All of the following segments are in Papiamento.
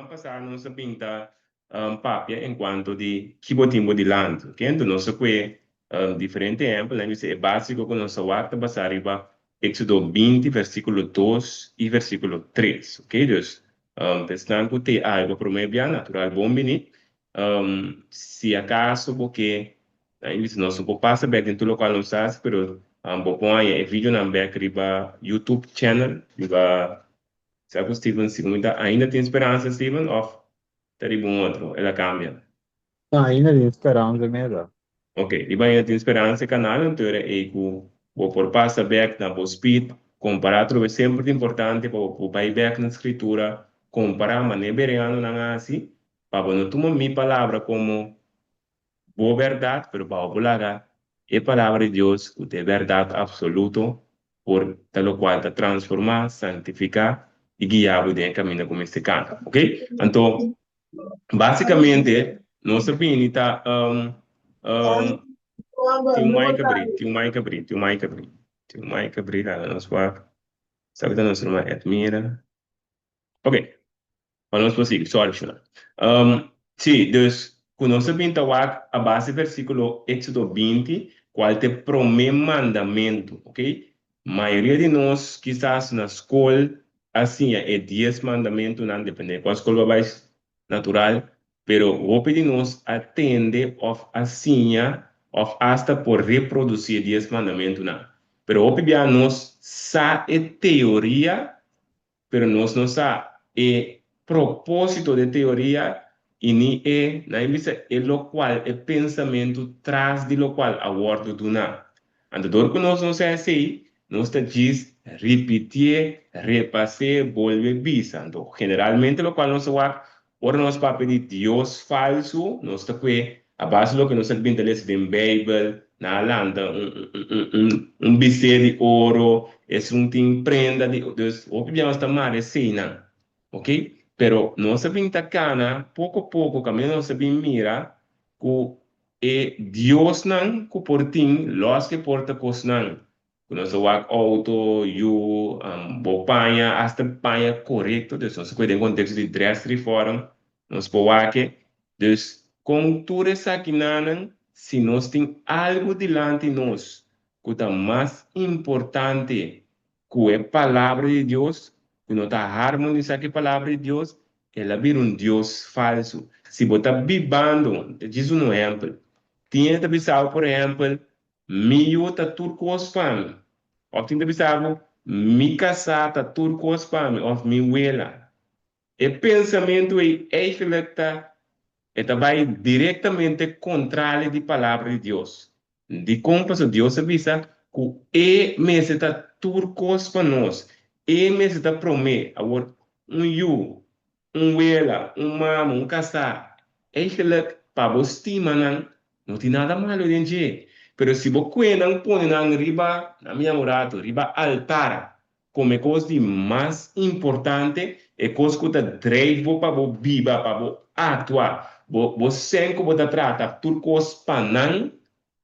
Siman pasá nos a bin ta papia enkuanto di ki bo tin bo dilanti, ok? Enton nos a kue diferente ehèmpel, nan bisa e básiko ku nos a wak ta basá riba Éksodo 20 versíkulo 2 i versíkulo 3, ok? Dus, pa esnan ku te algu promé bia, natural bon bini. Si akaso bo ke, nan bisa nos no por pasa bèk den tur lokual nos hasi, pero bo por haña e videonan bèk riba YouTube channel, riba. Sa ku Steven si mi ta ainda tin speransa, Steven, òf ta riba un otro el a kambia? No, ainda tin speransa mira. Ok, riba ainda tin speransa e kanal, anto era ei ku bo por pasa bèk na bo speed, kompará atrobe. Semper ta importante pa bo por bai bèk na skritura, kompará manera bereanonan a hasi, pa bo no tuma mi palabra komo bo bèrdat, pero pa bo por laga e Palabra di Dios, ku ta e bèrdat apsoluto, por ta lokual ta transformá, santifiká i guiá bo den e kaminda ku mester kana. Ok? Anto, básikamente, nos a bini ta tin un mic abrí, tin un mic abrí, tin un mic abrí, tin un mic abrí, laga nos wak. Esaki ta nos ruman Edmira. Ok, pa nos por sigui, sorry Shona. Sí, dus ku nos a bin ta wak a base versíkulo Éxodo 20, kual ta e promé mandamentu, ok? Mayoria di nos kisas na skol a siña e dies mandamentunan, depende kua skol bo a bai, natural, pero hopi di nos a tende òf a siña òf asta por reprodusí e dies mandamentunan. Pero hopi bia nos sa e teoria, pero nos no sa e propósito de teoria i ni e, nan bisa, e lokual, e pensamentu tras di lokual a wòrdu duná. Anto dor ku nos no sa esei, nos ta djis ripitié, repas'é, bolbe bisa. Anto generalmente lokual nos a wak ora nos papia di dios falsu, nos ta kue a base loke nos a bin ta lesa den Beibel, nan a lanta un bisé di oro, esun tin prenda di, dus hopi bia nos ta mara eseinan, ok. Pero nos a bin ta kana poko poko kaminda nos a bin mira ku e diosnan ku por tin lòs ke por ta kosnan ku nos a wak outo, yu, bo paña, asta paña korekto, dus nos a kue den konteksto di dress reform, nos por wak e. Dus kon tur esakinanan si nos tin algu dilanti nos ku ta mas importante ku e Palabra di Dios, ku no ta harmonisá ku e Palabra di Dios, el a bira un dios falsu. Si bo ta bibando, ta djis un ehèmpel, tin hende ta bisa bo, por ehèmpel, Mi yu ta tur kos pa mi. Òf tin ta bisa bo, Mi kasá ta tur kos pa mi òf mi wela. E pensamentu ei eigenlijk ta e ta bai direktamente kontrali di Palabra di Dios. Dikon? Pasobra Dios a bisa ku e mester ta tur kos pa nos. E mester ta promé. Awor, un yu, un wela, un mama, un kasá, eigenlijk pa bo stima nan no tin nada malu den dje. Pero si bo kue nan pone nan riba, na mi un ratu, riba altar komo e kos di mas importante, e kos ku ta drijf bo pa bo biba, pa bo aktua, bo bo sen ku bo ta trata tur kos pa nan,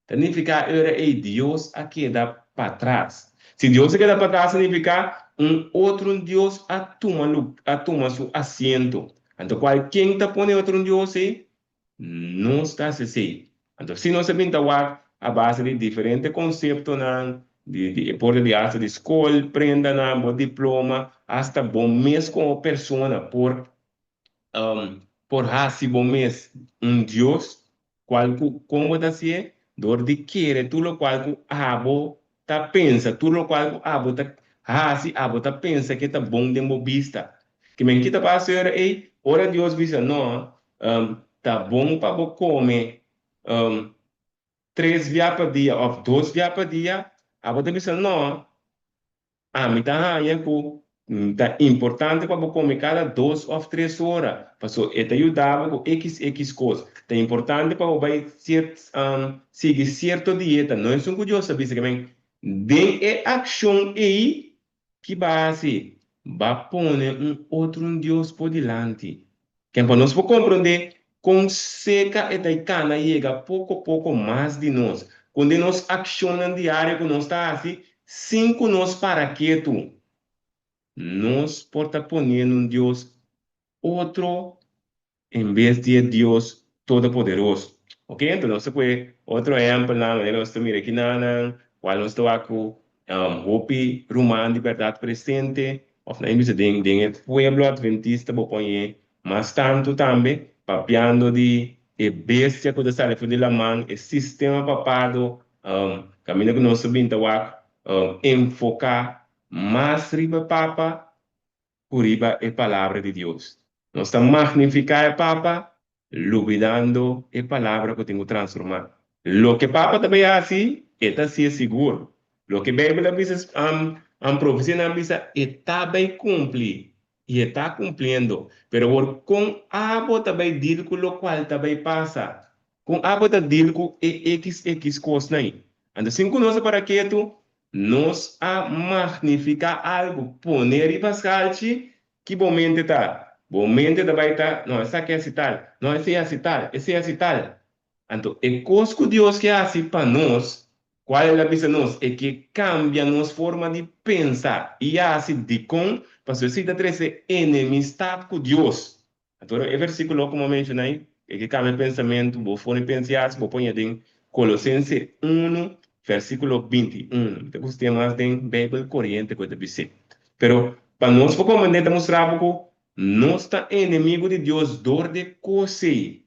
ta nifiká e ora ei Dios a keda patras. Si Dios a keda patras ta nifiká un otro dios a tuma lu a tuma su asiento. Anto kual ken ta pone otro dios ei? Nos ta hasi esei. Anto si nos a bin ta wak a base di diferente konseptonan, di di e por ta di asta di skol, prendanan, bo diploma, asta bo mes komo persona por por hasi bo mes un dios, Cual cu con bo ta hacié? Dor di kere tur locual cu abo ta pensa, tur locual cu abo ta haci, abo ta pensa ke ta bon den bo bista. Ke men kita pa haci ora ei? Ora Dios bisa, No, ta bon pa bo come tres bia pa dia of dos bia pa dia, abo ta bisa, No, Ami ta haña ku ta importante pa bo kome kada dos òf tres ora, paso e ta yuda bo ku ekis ekis kos. Ta importante pa bo bai sigui sierto dieta. No esun ku Dios ta bisa ke men den e akshon ei ki bo a hasi, bo a pone un otro un dios por dilanti. Ken pa nos por komprondé kon seka e ta i kana yega poko poko mas di nos, kon den nos akshonnan diario ku nos ta hasi sin ku nos para ketu, nos por ta poniendo un Dios. otro en bes di e Dios Todopoderoso. Ok, anto nos ta pue otro ehèmpelnan manera nos ta mira aki nan, kual nos ta wak ku hopi ruman di bèrdat presente òf nan bisa den den e pueblo adventista bo pon e mas tantu tambe papiando di e bestia ku ta sali for di laman, e sistema papado kaminda ku nos ta bin ta wak enfoká mas riba papa ku riba e Palabra di Dios. Nos ta magnifiká e Papa lubidando e Palabra ku tin ku transformá. Loke Papa ta bai hasi, e ta hasié sigur. Loke Beibel a bisa, profesianan a bisa, e ta bai kumpli i e ta kumpliendo. Pero awor kon abo ta bai dil ku lokual ta bai pasa? Kon abo ta dil ku e xx kosnan ei? Anto sin ku nos a para ketu, Nos a magnifiká algu pone riba skalchi, ki bo mente ta? Bo mente ta bai ta, no, esaki hasi tal, no, esei hasi tal, esei hasi tal. Anto e kos ku Dios ke hasi pa nos, kual el a bisa nos, e ke kambia nos forma di pensa i hasi. Dikon? Pasobra esei ta trese enemistat ku Dios. Anto e versíkulo ku bo menshoná ei, e ke kambia pensamentu, bo for di pensa asi, bo pone den Kolosense unu, versíkulo 21. Mi ta gusta mas den Beibel Koriente ku e ta bis'é. Pero pa nos por komprendé ta mustra bo ku nos ta enemigu di Dios dor di e kos ei,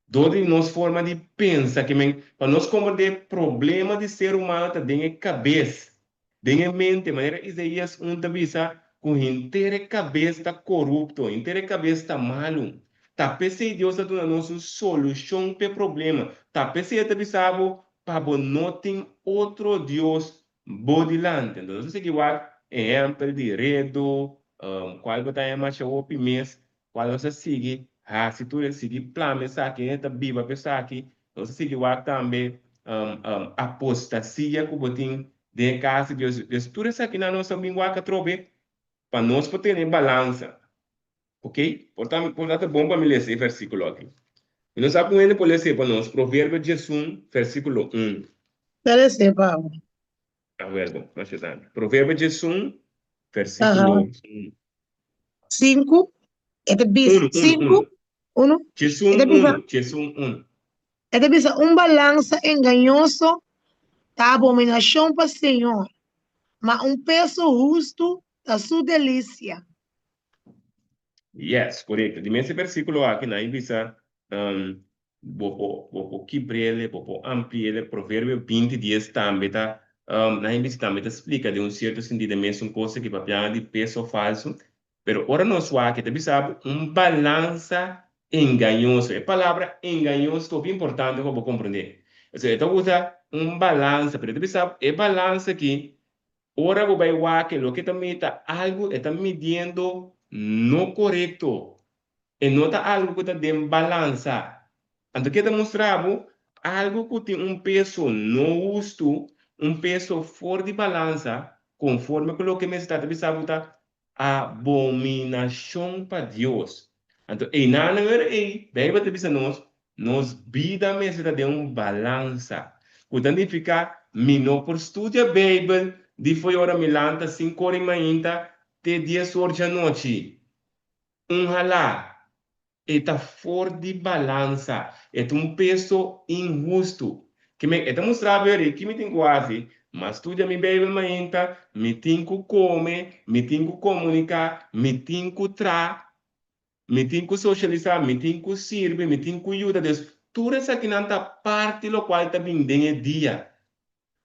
dor di nos forma di pensa. Ke men, pa nos komprendé problema di ser humano ta den e kabes. Den e mente, manera Isaías un ta bisa ku henter e kabes ta korupto, henter e kabes ta malu. Ta p'esei Dios a duna nos un solushon p'e problema. Ta p'esei e ta bisa bo pa bo no tin otro dios bo dilanti. Anto nos a sigui wak ehèmpel di redu, kual bo ta haña masha hopi mes Cual nos a sigui haci tur e sigui plama esaki, hende ta biba pa esaki. Nos a sigui wak tambe apostasia cu bo tin den e cas di Dios. Dus tur esakinan nos a bin wak atrobe pa nos por tene balansa. Ok, por ta por ta bon pa mi lesa e versiculo aki. Mi no sa cu hende por lesa pa nos, Proverbio 11 versiculo 1. Ta lesa pa bo. Awel bon, masha danki. Proverbio 11 versiculo 1. Sinku, e ta bisa, Unu, unu, sinku, unu. unu, e 11 ta bisa, unu, 11 unu. e ta bisa un balansa engañoso ta abominashon pa Señor, ma un peso hustu ta su delisia. Yes, korekto. Di mes e versíkulo aki nan a bisa, Bo por bo por kibr'el, bo por ampli'el. Proverbio 20 dies tambe ta, nan hende si tambe ta splika den un sierto sentido e mesun kos aki papiando di peso falsu. Pero ora nos wak e ta bisa bo un balansa engañoso. E palabra engañoso ta hopi importante pa bo komprendé. Pasobra e ta usa un balansa, pero e ta bisa bo e balansa aki ora bo bai wak e loke ta midi ta algu e ta midiendo no korekto. E no ta algu ku ta den balansa. Anto ke ta mustra bo? Algu ku tin un peso no hustu, un peso for di balansa, konforme ku loke mester ta, ta bisa bo ta abominashon pa Dios. Anto einan ora ei, Beibel ta bisa nos, nos bida mester ta den un balansa, ku ta nifiká mi no por studia Beibel di fo'i ora mi lanta sink'or i mainta te dies'or djanochi. Un halá, e ta for di balansa, e ta un peso inhustu. Ke men, e ta mustra bo eri, ki mi tin ku hasi? M'a studia mi Beibel mainta, mi tin ku kome, mi tin ku komuniká, mi tin ku tra, mi tin ku sosialisá, mi tin ku sirbi, mi tin ku yuda. Dus, tur esakinan ta parti lokual ta bin den e dia.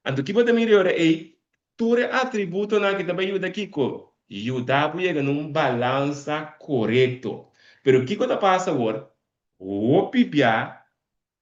Anto ki bo ta mira e ora ei? Tur e atributonan aki ta bai yuda kiko? Yuda bo yega na un balansa korekto. Pero kiko ta pasa awor? Hopi bia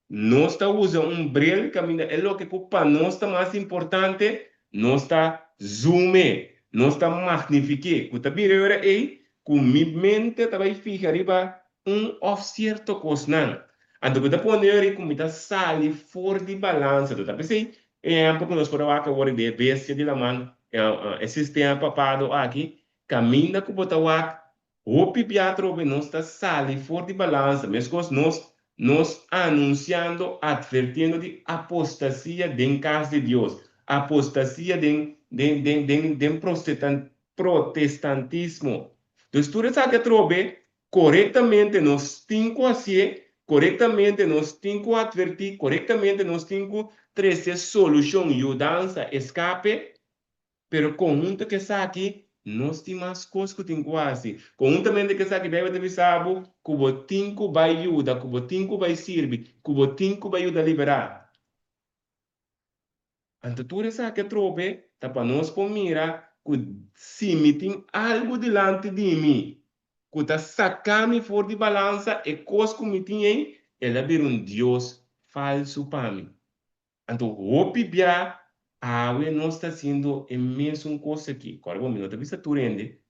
nos ta usa un bril kaminda e loke ku pa nos ta mas importante, nos ta zoom e, nos ta magnifik'é, ku ta bira e ora ei ku mi mente ta bai fiha riba un òf sierto kosnan. Anto ku ta pone ora ku mi ta sali for di balansa. Ta p'esei e ehèmpel ku nos por a wak awor di e bestia di laman, e sistema papado aki, kaminda ku bo ta wak hopi bia atrobe nos ta sali for di balansa. Meskos nos nos anunsiando, atvertiendo di apostasia den kas di Dios, apostasia den den den den den prostetantismo. Dus tur esaki atrobe. Korektamente nos tin ku hasié, korektamente nos tin ku atvertí, korektamente nos tin ku trese solushon, yudansa, eskape, pero konhunto ku esaki nos tin mas kos ku tin ku hasi. Konhuntamente ku esaki Beibel ta bisa bo ku bo tin ku bai yuda, ku bo tin ku bai sirbi, ku bo tin ku bai yuda liberá. Anto tur esaki atrobe ta pa nos por mira ku si mi tin algu dilanti di mi ku ta saka mi for di balansa, e kos ku mi tin ei, el a bira un dios falsu pa mi. Anto hopi bia awe nos ta hasiendo e mesun kos aki. Kòrda bo, mi no ta bisa tur hende.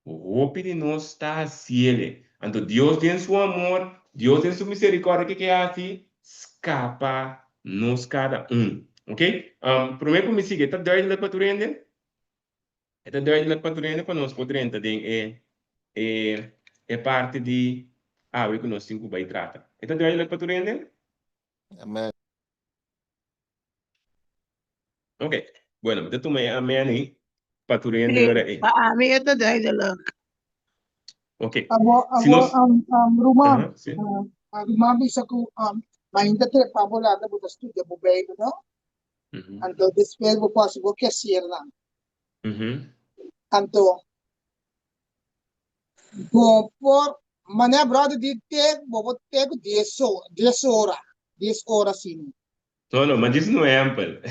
Hopi di nos ta hasiele. Anto Dios den su amor, Dios den su misericordia ke ke hasi? Skapa nos kada un. Ok? Prome ku mi sigui, e ta duidelijk pa tur hende? E ta duidelijk pa tur hende pa nos por drenta den e e e parti di awe ku nos tin ku bai trata. E ta duidelijk pa tur hende? Amen. Ok, bueno, mi ta tuma e amen ei pa tur hende Sí, ora ei. pa ami e ta duidelijk. Ok, Abo, si abo, nos... ruman, Aha, sí. ruman bisa ku mainta trepa bo lanta bo ta studia bo Bijbel, no? Anto despues bo por hasi bo keasernan. Anto bo por, manera brother di te, bo por te ku dies dies ora, dies ora asina. No, no, ma djis un ehempel.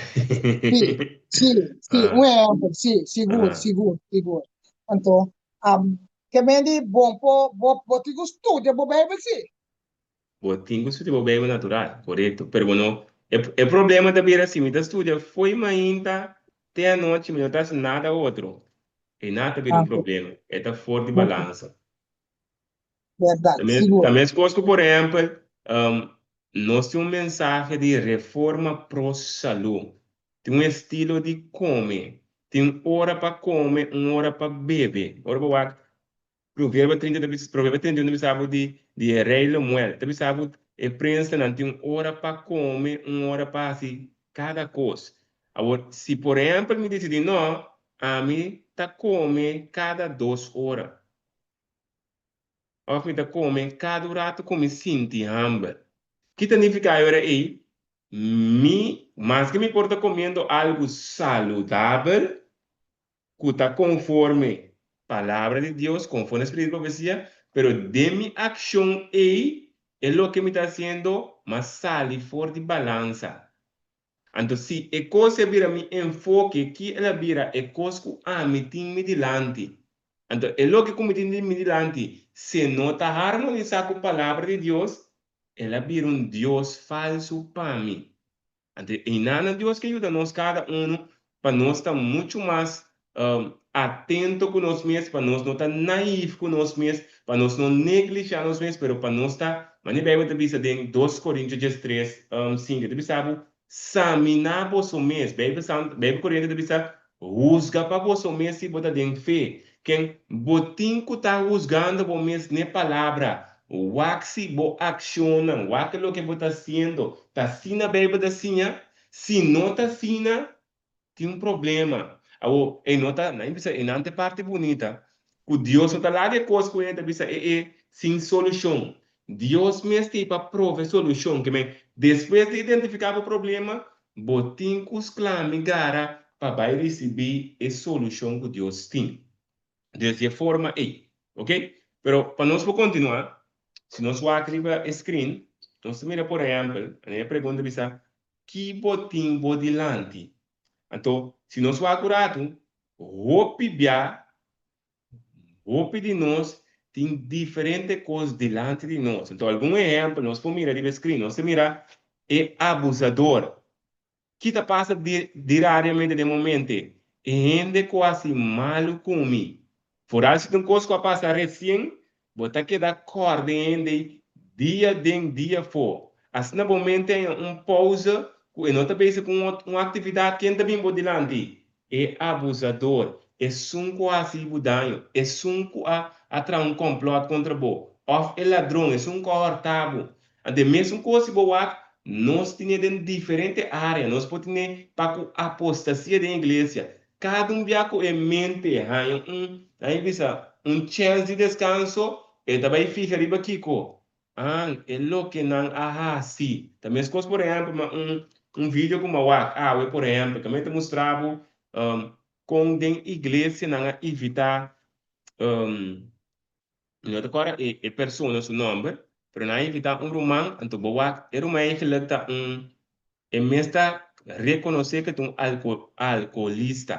Sí, sí, sí, un ehempel, sí, sigur, sigur, sigur. Anto, ke men di bon por, bo, bo tin ku studia bo Bijbel, sí. Bo tin ku studia bo Bijbel natural, korekto. Pero bo no, e, e problema ta bira si mi ta studia fo'i mainta te anochi, mi no ta hasi nada otro. E nada ta bira un problema, e ta for di balansa. Berdad, sigur. Ta meskos ku por ehèmpel, nos tin un mensahe di reforma pro salú. Tin un estilo di kome. Tin ora pa kome, un ora pa bebe. Ora bo wak Proverbio 30 ta bisa, Proverbio 31 ta bisa bo di di e rei Lemuel. Ta bisa bo e prensnan tin un ora pa kome, un ora pa hasi kada kos. Awor, si por ehèmpel mi disidí no, ami ta kome kada dos ora. Òf mi ta kome kada un ratu ku mi sinti hamber. Ki ta nifiká e ora ei? Mi, maske mi por ta komiendo algu saludabel, ku ta konforme Palabra di Dios, konforme spiritu di profesia, pero den mi akshon ei, e loke mi ta hasiendo, m'a sali for di balansa. Anto si e kos a bira mi enfoke, ki el a bira e kos ku ami tin mi dilanti? Anto e loke ku mi tin mi dilanti, si no ta harmonisá ku Palabra di Dios, el a bira un dios falsu pa mi. Anto einanan Dios ke yuda nos kada unu pa nos ta muchu mas atento ku nos mes, pa nos no ta naïf ku nos mes, pa nos no neglishá nos mes, pero pa nos ta, manera Beibel ta bisa den dos Korintio diestres, sinku, e ta bisa bo, Saminá boso mes. Beibel Santu, Beibel Koriente ta bisa, Husga pa boso mes si bo ta den fe. Ken bo tin ku ta husgando bo mes n'e palabra? Wak si bo akshonnan, wak loke bo ta hasiendo, ta asina Beibel ta siña? Si no ta asina, Tin un problema. Awor, e no ta, nan bisa, e nan ta e parti bunita, ku Dios no ta laga e kos ku hende ta bisa e e sin solushon. Dios mes ta ei pa prove solushon. Ke men, despues di identifiká bo problema, bo tin ku sklami gara pa bai risibí e solushon ku Dios tin. Entonces, di e forma ei. Ok? Pero pa nos por kontinuá, si nos wak riba e screen, nos ta mira por ehèmpel, e pregunta bisa, Ki bo tin bo dilanti? Anto, si nos wak un ratu, hopi bia, hopi di nos tin diferente kos dilanti di nos. Anto, algun ehèmpel nos por mira riba e screen. Nos ta mira e abusador. Ki ta pasa dirariamente den momente? E hende ku hasi malu ku mi. Foral si ta un kos ku a pasa resien, bo ta keda kòrda e hende ei dia den dia afó. Asina bo mente haña un pouze ku e no ta bezig ku un aktividat, ken ta bin bo dilanti? E abusador, esun ku a hasi bo daño, esun ku a a traha un kòmplòt kontra bo, òf e ladron, esun ku a hòrta bo. Anto e mesun kos si bo wak, nos tine den diferente área, nos por tine pa ku apostasia den iglesia. Kada un bia ku e mente haña un, nan e bisa, un chèns di deskanso, E ta bai fiha riba kiko? An, e loke nan a hasi. Ta meskos por ehèmpel ma un un video ku mi a wak awe por ehèmpel, kaminda ta mustra bo kon den iglesia nan a invitá Mi no ta kòrda e e persona su nòmber, pero nan a invitá un ruman, anto bo wak e ruman eigenlijk ta un, e mes ta rekonosé ku e ta un alko alkoholista,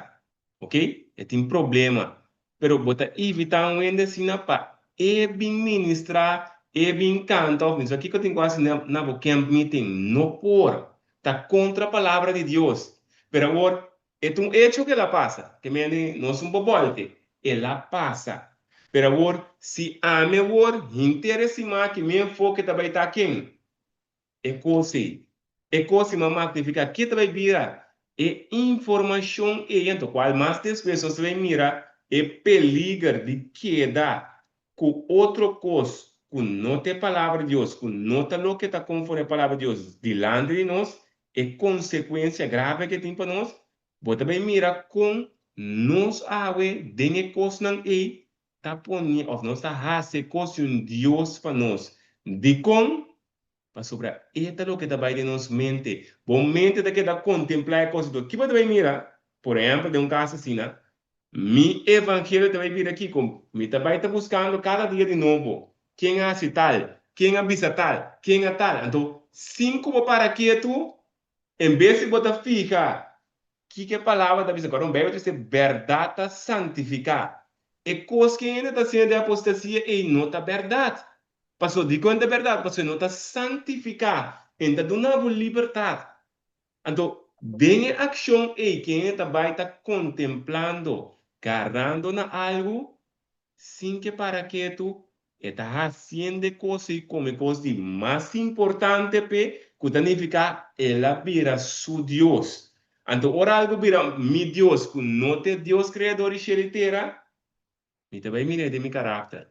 oke, e tin problema, pero bo ta invitá un hende asina pa e bin ministrá, e bin kanta òf mi sa kiko tin ku hasi na na bo camp meeting, no por, ta kontra palabra di Dios, pero awor E ta un echo ku el a pasa. Ke mende nos un bobolte. El a pasa. Pero awor, si ami awor henter e siman aki mi enfoke ta bai ta ken? E kos ei. E kos ei m'a magnifiká. Ke ta bai bira? E informashon ei, anto kual mas despues nos ta bai mira e peliger di keda ku otro kos ku no ta e Palabra di Dios, ku no ta loke ta konforme e Palabra di Dios dilanti di nos, e konsekuensia grave ke tin pa nos, bo ta bai mira kon nos awe den e kosnan ei ta pone òf nos ta hasi e kos di un Dios pa nos. Dikon? Pasobra e ta loke ta bai den nos mente. Bo mente ta keda kontemplá e kos. Ki bo ta bai mira? Por ehèmpel, den un kas asina, mi evangelio ta bai bira kiko? Mi ta bai ta buskando kada dia di nobo, ken a hasi tal, ken a bisa tal, ken a tal. Anto, sin ku bo para ketu, en bes di bo ta fiha kiko e palabra ta bisa, kòrda un Beibel ta bisa, bèrdat ta santifiká. E kos ku e hende ta hasiendo den apostasia ei no ta bèrdat. Paso dikon ta bèrdat? Paso e no ta santifiká, e no ta duna bo libertat. Anto, den e akshon ei ken e ta bai ta kontemplando, garando na algu, sin ke para ketu, e ta hasiendo e kos ei komo e kos di mas importante p'e, ku ta nifiká el a bira su Dios. Anto, ora algu bira mi Dios ku no ta e Dios Kreador di shelu i tera, Mi ta bai mira den mi karakter.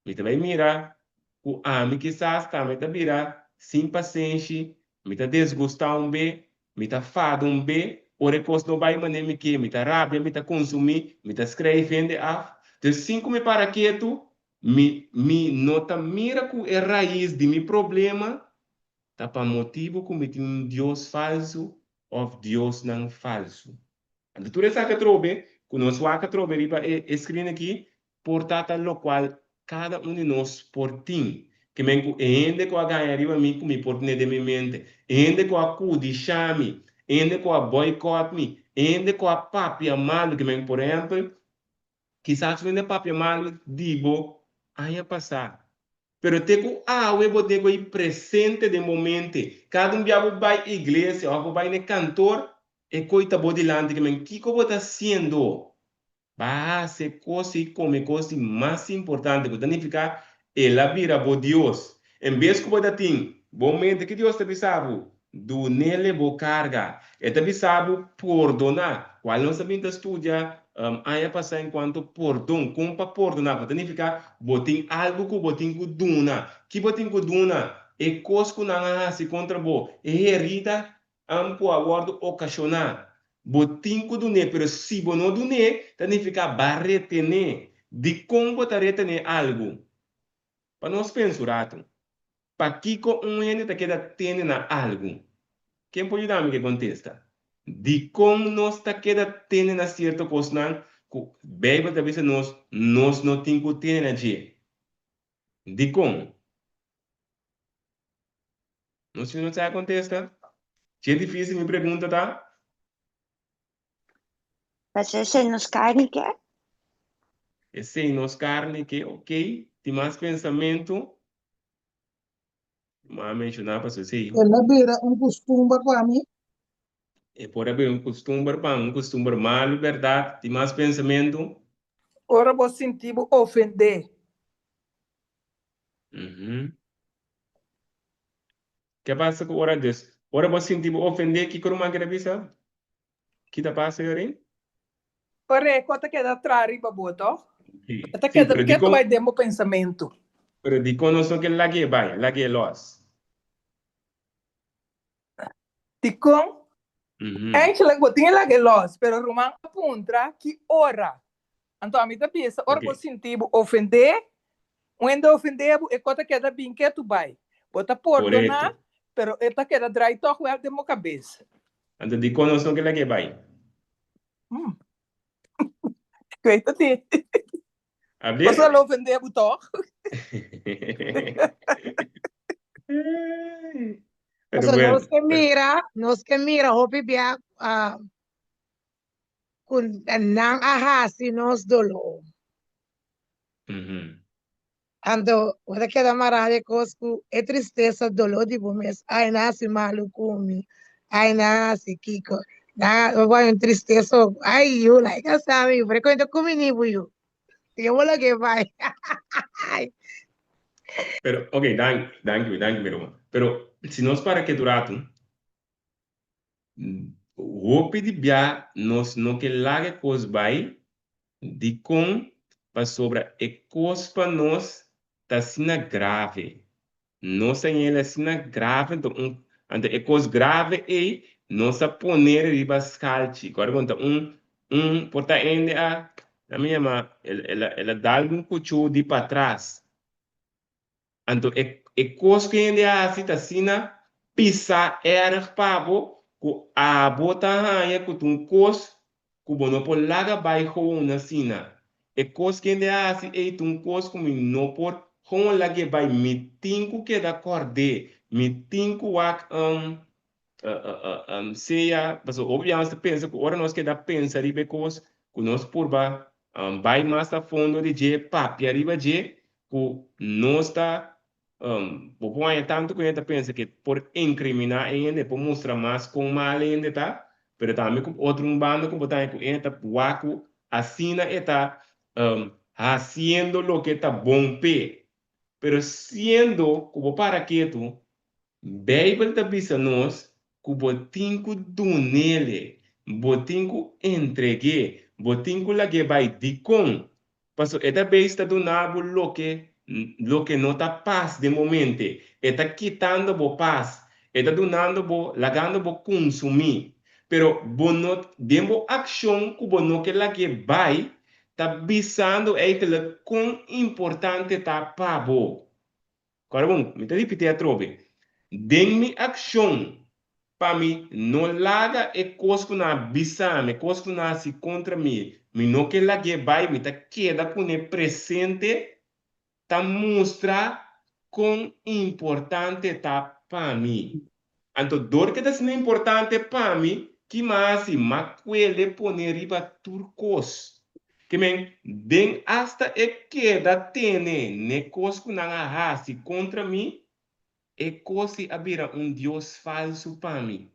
Mi ta bai mira ku ami kisas tambe ta bira sin pasenshi, mi ta desgustá un be, mi ta fada un be, ora e kos no bai manera mi ke, mi ta rabia, mi ta konsumí, mi ta skrijf hende af. Dus sin ku mi para ketu, mi mi no ta mira ku e rais di mi problema ta pa motibu ku mi tin un dios falsu òf diosnan falsu. Anto tur esaki atrobe ku nos wak atrobe riba e screen aki por ta ta lokual kada un di nos por tin. Ke men ku e hende ku a gaña riba mi ku mi por tene den mi mente, e hende ku a kudisha mi, e hende ku a boycott mi, e hende ku a papia malu, ke men por ehèmpel kisas un hende papia malu di bo aña pasá Pero te ku awe bo tin ku ei presente den bo mente. Kada un bia bo bai iglesia òf bo bai na e kantor, e koi ta bo dilanti ke men kiko bo ta hasiendo? Ba hasi e kos ei komo e kos di mas importante ku ta nifiká el a bira bo Dios. En bes ku bo ta tin bo mente ki Dios ta bisa bo? Dunele bo karga. E ta bisa bo pordoná. Kual nos a bin ta studia aña pasá enkuanto pordon, kon pa pordoná, ku ta nifiká bo tin algu ku bo tin ku duna. Ki bo tin ku duna? E kos ku nan a hasi kontra bo, e herida ku a wòrdu okashoná. Bo tin ku dun'é, pero si bo no dun'é, ta nifiká bo a retené. Dikon bo ta retené algu? Pa nos pensa un ratu. Pakiko un hende ta keda tene na algu? Ken por yuda mi ku e kontesta? Dikon nos ta keda tene na sierto kosnan ku Beibel ta bisa nos nos no tin ku tene na dje? Dikon? Nos si no sa e kontesta? Dje difísil mi pregunta ta? Pasobra esei nos karni ke. Esei nos karni ke, ok. Tin mas pensamentu? Mi a menshoná pasobra esei. El a bira un kustumber pa mi. E por a bira un kustumber pa mi, un kustumber malu, bèrdat. Tin mas pensamentu? Ora bo sinti bo ofendé. Ke pasa ku ora dus? Ora bo sinti bo ofendé, kiko ruman keda bisa? Ki ta pasa yorin? Ora e ko ta keda tra riba bo, tòg? Sí, E ta sí, keda pero ketu dikon, bai den bo pensamentu. pero dikon nos no ke lag'é bai, lag'é lòs? Dikon? Mhm. Eigenlijk bo tin e lag'é lòs, pero ruman a puntra ki ora. Anto ami ta bisa, ora Ok. bo sinti bo ofendé. Un hende ofendé bo, e kos ta keda bin ketu bai. Bo ta pordoná, pero e ta keda drai tòg wèl den bo kabes. Anto dikon nos no ke lag'é bai? Kwe ta tin. Abel? Pasobra lo ofendé bo tòg. Pero Pasobra bueno. nos ke mira, nos ke mira hopi bia ku nan a hasi nos doló. Anto bo ta keda mará di e kos ku e tristesa, doló di bo mes, ai nan a hasi malu ku mi, ai nan a hasi kiko, nan a bo haña un tristesa, ai yu laik a sa mi yu, pero e kuenta ku mi ni bo yu, yo bo loke bai. Pero ok, danki, danki, danki mi ruman. Pero si nos para ketu ratu, Hopi di bia nos no ke laga e kos bai, dikon? Pasobra e kos pa nos ta asina grave. Nos a ñel asina grave, anto un anto e kos grave ei nos a poner riba skalchi. Kòrda bon ta un un por ta hende a nan mi yama el el a el a dal un kuchú di patras. Anto e e kos ku hende a hasi ta asina pisá erg pa bo ku abo ta haña ku ta un kos ku bo no por laga bai gewoon asina. E kos ku hende a hasi ei ta un kos ku mi no por gewoon lag'é bai, mi tin ku keda kòrd'é, mi tin ku wak sea, pasobra hopi bia nos ta pensa ku ora nos keda pensa riba e kos ku nos purba bai mas a fondo di dje, papia riba dje, ku nos ta bo por haña tantu ku hende ta pensa ke por inkriminá e hende, por mustra mas kon mal e hende ta, pero tambe ku otro un banda ku bo ta haña ku e hende ta wak ku asina e ta hasiendo loke ta bon p'e. Pero siendo ku bo para ketu, Beibel ta bisa nos ku bo tin ku dun'ele, bo tin ku entreg'é, bo tin ku lag'é bai. Dikon? Pasobra e ta beis ta duna bo loke loke no ta pas den bo mente. E ta kitando bo pas. E ta dunando bo, lagando bo kunsumí. Pero bo no, den bo akshon ku bo no ke lag'é bai, ta bisando eigenlijk kon importante ta pa bo. Kòrda bon, mi ta ripití atrobe, Den mi akshon pa mi no laga e kos ku nan a bisa mi, e kos ku nan a hasi kontra mi, mi no ke lag'é bai, mi ta keda kuné presente, ta mustra kon importante ta pa mi. Anto dor ke ta asina importante pa mi, ki m'a hasi? M'a kuele pone riba tur kos. Ke men, den asta e keda tene n'e kos ku nan a hasi kontra mi, e kos si a bira un dios falsu pa mi.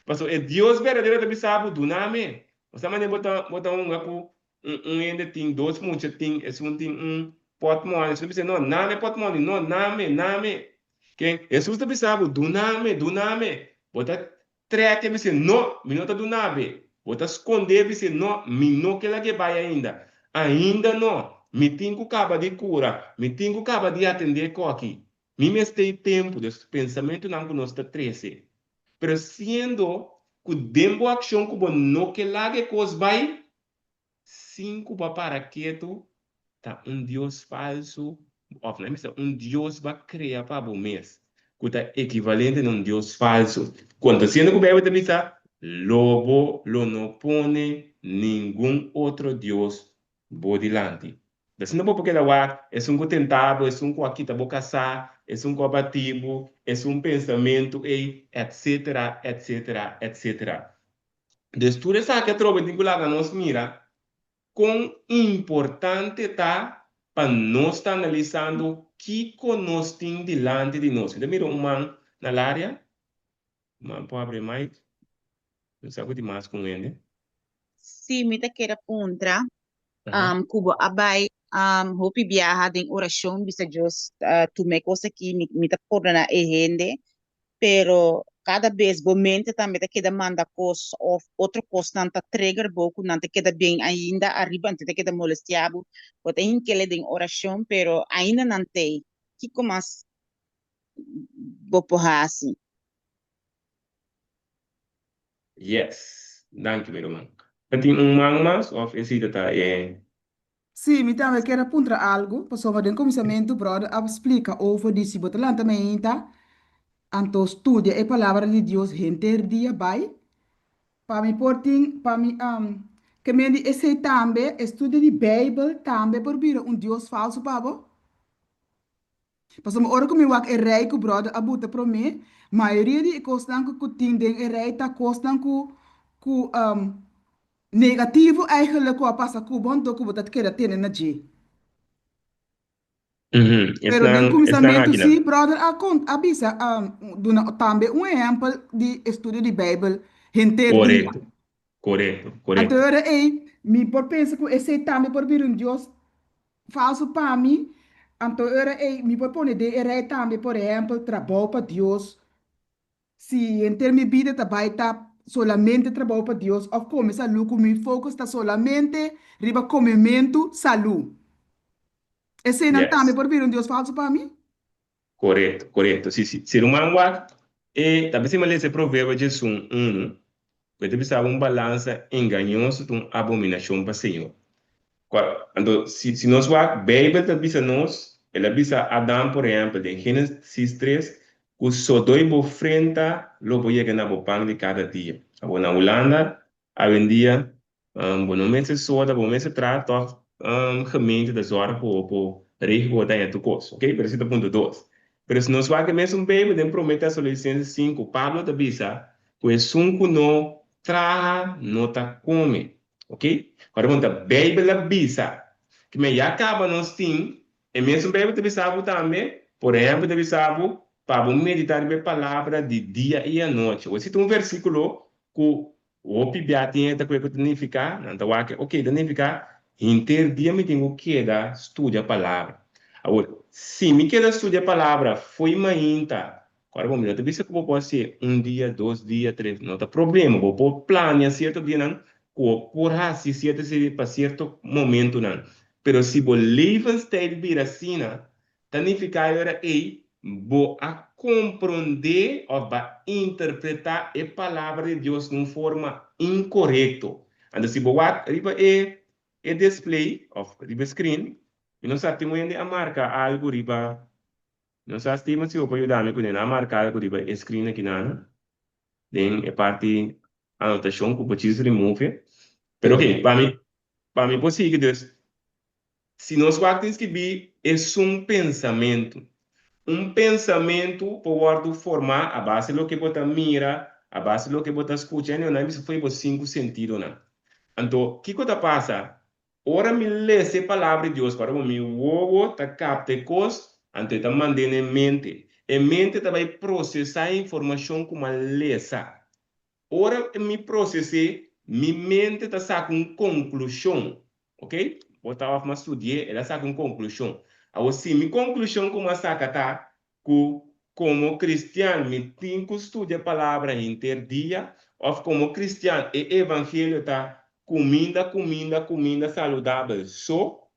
Pasobra e Dios berdadero ta bisa bo, Duna mi. Bo sa manera bo ta bo ta hunga ku un un hende tin dos mucha tin esun tin un pòtmòni, esun ta bisa no, name e pòtmòni, no, name, name. Ken? Hesus ta bisa bo, Duna mi, duna mi. Bo ta trèk e bisa, No, mi no ta duna bo. Bo ta skondé bisa, No, mi no ke lag'é bai ainda. Ainda no. Mi tin ku kaba di kura, mi tin ku kaba di atendé kòki. Mi mester e tempu, dus pensamentunan ku nos ta trese. Pero siendo ku den bo akshon ku bo no ke laga e kos bai, sin ku bo a para ketu, ta un dios falsu, òf nan bisa un dios bo a krea pa bo mes, ku ta ekivalente na un dios falsu. Konta siendo ku Beibel ta bisa, Lo bo lo no pone ningun otro dios bo dilanti. Asina bo por keda wak esun ku tenta bo, esun ku a kita bo kasá, esun ku a bati bo, esun pensamentu ei, etcetera, etcetera, etcetera. Dus tur esaki atrobe tin ku laga nos mira kon importante ta pa nos ta analisando kiko nos tin dilanti di nos. Mi ta mira un man na laria. Man por abri mic. No sa ku tin mas ku un hende. Sí, mi ta kere puntra um, ku bo a bai um, hopi biaha den orashon bisa Dios uh, tuma e kos aki, mi, mi ta pordoná e hende, pero kada bes bo mente tambe ta keda manda kos of otro kosnan ta trigger bo ku nan ta keda bien ainda ariba, anto ta keda molestiá bo. Bo ta hinkele den orashon, pero ainda nan t'ei. Kiko mas bo por hasi? Yes, danki mi ruman. Ta tin un man mas of esei ta ta e. Sí, mi tambe kier a puntra algu, pasobra den kuminsamentu bròder a splika over di si bo ta lanta meinta, anto studia e Palabra di Dios henter dia bai, pa mi por tin, pa mi, ke men di esei tambe, e studio di Beibel tambe por bira un dios falsu pa bo? Pasobra ora ku mi wak e rei ku bròder a buta promé, mayoria di e kosnan ku ku tin den e rei ta kosnan ku ku negativo eigenlijk ku a pasa ku bo anto ku bo ta keda tene na dje. Pero den Esnan, esnan kuminsamentu akinan. sí, bròder a kont a bisa duna tambe un ehèmpel di estudio di Beibel henter dia. Korekto, korekto, Anto korekto. e ora ei mi por pensa ku esei tambe por bira un Dios Falso pa mi, anto e ora ei mi por pone den e rei tambe, por ehempel, trabou pa Dios. Si henter mi bida ta bai ta solamente trabou pa Dios of kome salú ku mi focus ta solamente riba komementu salú. Eseinan tambe Yes. por bira un Dios falso pa mi? Korekto, korekto. Si, si, si ruman wak e ta bisa mi a lesa e Proverbio djesun unu, ku e ta bisa un balansa engañoso ta un abominashon pa Señor. Kua, anto, si, si nos wak, Beibel ta bisa nos, el a bisa Adam, por ehèmpel, den Génesis tres, ku sodoi bo frenta lo bo yega na bo pan di kada dia. Awor na Hulanda, awendia, Bo no mester soda, bo mester traha tòg gemeente ta zòrg ku bo por regel ku bo daña tur kos, ok? Pero esei ta punto dos. Pero si nos wak e mesun Beibel den Promé Tesalonisense sinku, Pablo ta bisa ku esun ku no traha no ta kome, ok? Ora bo ta Beibel a bisa ku men ya kaba nos tin e mesun Beibel ta bisa bo tambe, por ehèmpel ta bisa bo pa bo meditá riba e palabra di dia i anochi. Awor si ta un versíkulo ku Hopi bia tin e ta kue ku ta nifiká, nan ta wak, ok, ta nifiká henter dia mi tin ku keda studia palabra. Awor, si mi keda studia palabra fo'i mainta, kòrda bo, mi no ta bisa ku bo por hasié un dia, dos dia, tres, no ta problema, bo por plania sierto dianan ku bo por hasi sierto esei pa sierto momentunan. Pero si bo levenstijl bira asina, Ta nifiká e ora ei bo a komprondé òf bo a interpretá e Palabra di Dios na un forma inkorekto. Anto si bo wak riba e e display òf riba e screen, mi no sa tin un hende a marka algu riba, mi no sa Steven si bo por yuda mi kuné, nan a marka algu riba e screen akinan den e parti anotashon ku bo djis remove. Pero oke, pa mi pa mi por sigui dus. Si nos wak tin skibí esun pensamentu. Un pensamentu por wòrdu formá a base loke bo ta mira, a base loke bo ta skucha, anyway nan bisa fo'i bo sinku sentidonan. Anto, kiko ta pasa? Ora mi lesa e Palabra di Dios, ora ku mi wowo ta kapta e kos, anto e ta mand'é na e mente. E mente ta bai prosesá e informashon ku mi a lesa. Ora mi proses'é, mi mente ta saka un konklushon. Ok? Bo ta òf m'a studi'é, el a saka un konklushon. Awor, si mi konklushon ku m'a saka ta ku komo kristian mi tin ku studia Palabra henter dia, òf komo kristian e evangelio ta kuminda, kuminda, kuminda saludabel so,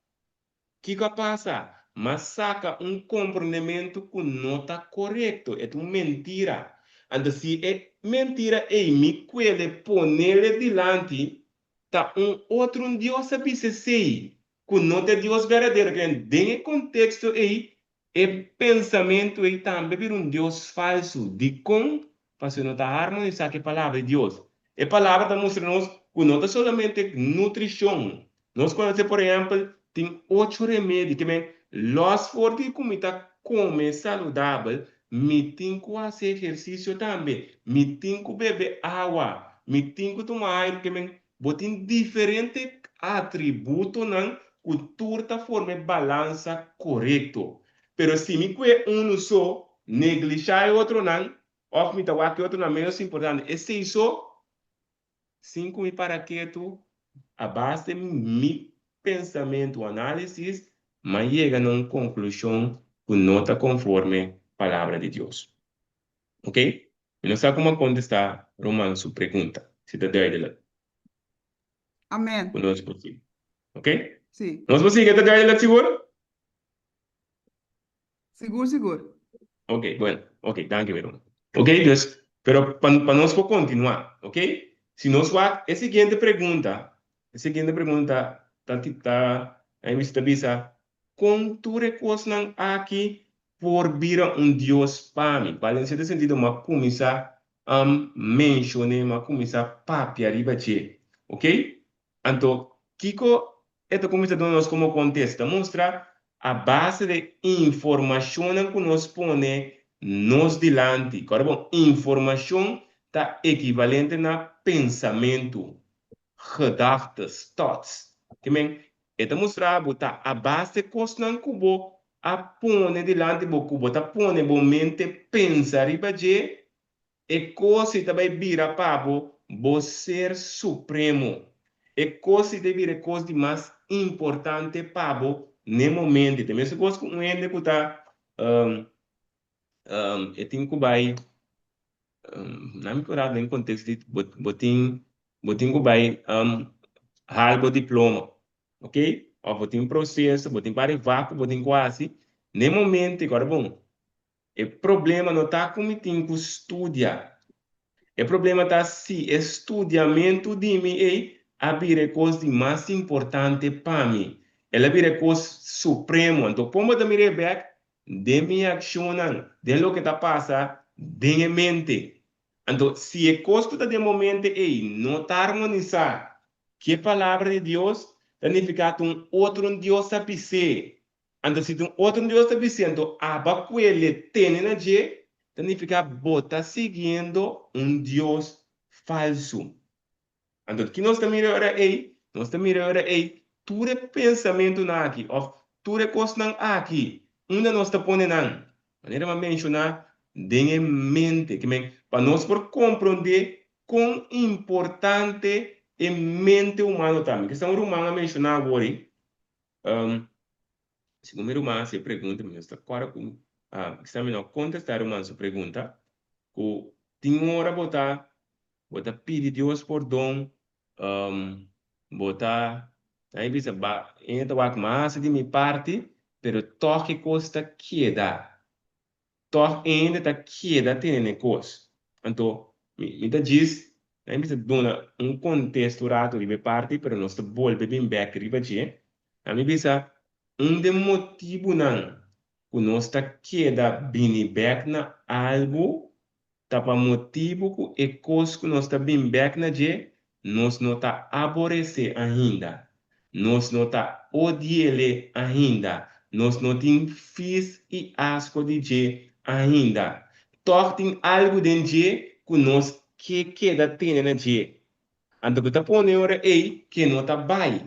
Kiko a pasa? M'a saka un komprondementu ku no ta korekto, e ta un mentira. Anto si e mentira ei mi kuele ponele dilanti, ta un otro un Dios a bisa esei, ku no ta e Dios berdadero. Kende den e konteksto ei, E pensamentu ei tambe bira un dios falsu. Dikon? Pasobra no ta harmonisá ku e Palabra di Dios. E Palabra ta mustra nos ku no ta solamente nutrishon. Nos konosé, por ehèmpel, tin ocho remedi ke men lòs for di ku mi ta kome saludabel, mi tin ku hasi ehersisio tambe, mi tin ku bebe awa, mi tin ku tuma airu ke men Bo tin diferente atributonan ku tur ta forma e balansa korekto. Pero si mi kue unu so, neglishá e otronan, òf mi ta wak e otronan ménos importante, esei so, sin ku mi para ketu, a base di mi pensamentu, análisis, m'a yega na un konklushon ku no ta konforme Palabra di Dios. Oke? Mi no sa kuma kontestá Roman su pregunta, si ta duidelijk. Amen. Ku nos por sigui. Oke? Sí. Nos por sigui, ta duidelijk sigur? Sigur, sigur. Oke, bueno. Oke, danki mi ruman. Oke, dus, pero pa pa nos por kontinuá, oke? Si nos wak e siguiente pregunta, e siguiente pregunta ta ta. Ai mi ta bisa, kon tur e kosnan aki por bira un dios pa mi? Kual den sierto sentido mi a kuminsá menshon'é, mi a kuminsá papia riba dje. Oké? Anto, kiko e ta kuminsá duna nos komo kontesta? Ta mustra a base di informashonnan ku nos pone nos dilanti. Kòrda bon, informashon ta ekivalente na pensamentu, gedachtes, thoughts. Ke men, e ta mustra bo ta a base di kosnan ku bo a pone dilanti bo, ku bo ta pone bo mente pensa riba dje, E kos ei ta bai bira pa bo bo ser supremo. E kos ei ta bira e kos di mas importante pa bo n'e momento. Ta mesun kos ku un hende ku ta e tin ku bai, nan mi por habla den konteksto di bo bo tin bo tin ku bai hal bo diploma, ok? Òf bo tin proseso, bo tin ku ariba ku bo tin ku hasi n'e momento ei. Kòrda bon, E problema no ta ku mi tin ku studia. E problema ta si e studiamentu di mi ei a bira e kos di mas importante pa mi. El a bira e kos supremo. Anto kon bo ta mira e bèk? Den mi akshonnan, den loke ta pasa den e mente. Anto si e kos ku ta den bo mente ei no ta armonisá ku e Palabra di Dios, ta nifiká ku un otro un Dios a bis'é. Anto si tin otro Dios ta bis'é, anto aba ku el e tene na dje, ta nifiká bo ta siguiendo un dios falsu. Anto ki nos ta mira e ora ei? Nos ta mira e ora ei tur e pensamentunan aki òf tur e kosnan aki, unda nos ta pone nan? Manera mi a menshoná, den e mente. Ke men, pa nos por komprondé kon importante e mente humano ta. Mi ke sa un ruman a menshoná awor ei, Segun mi ruman hasi e pregunta, mi no sta kòrda ku kisas mi no a kontestá e ruman su pregunta, ku tin ora bo ta bo ta pidi Dios pordon, bo ta nan e bisa ba e ta wak mas di mi parti, pero tòg e kos ta keda. Tòg hende ta keda tene n'e kos. Anto, mi mi ta djis, nan a bisa duna un kontesto un ratu riba e parti, pero nos ta bolbe bin bèk riba dje. Nan mi bisa, un den motibunan ku nos ta keda bini bèk na algu ta pa motibu ku e kos ku nos ta bin bèk na dje, nos no ta aboresé ainda. Nos no ta odiel'e ainda. Nos no tin fis i asko di dje ainda. Tòg tin algu den dje ku nos ke keda tene na dje. Anto ku ta pone ora ei ke no ta bai.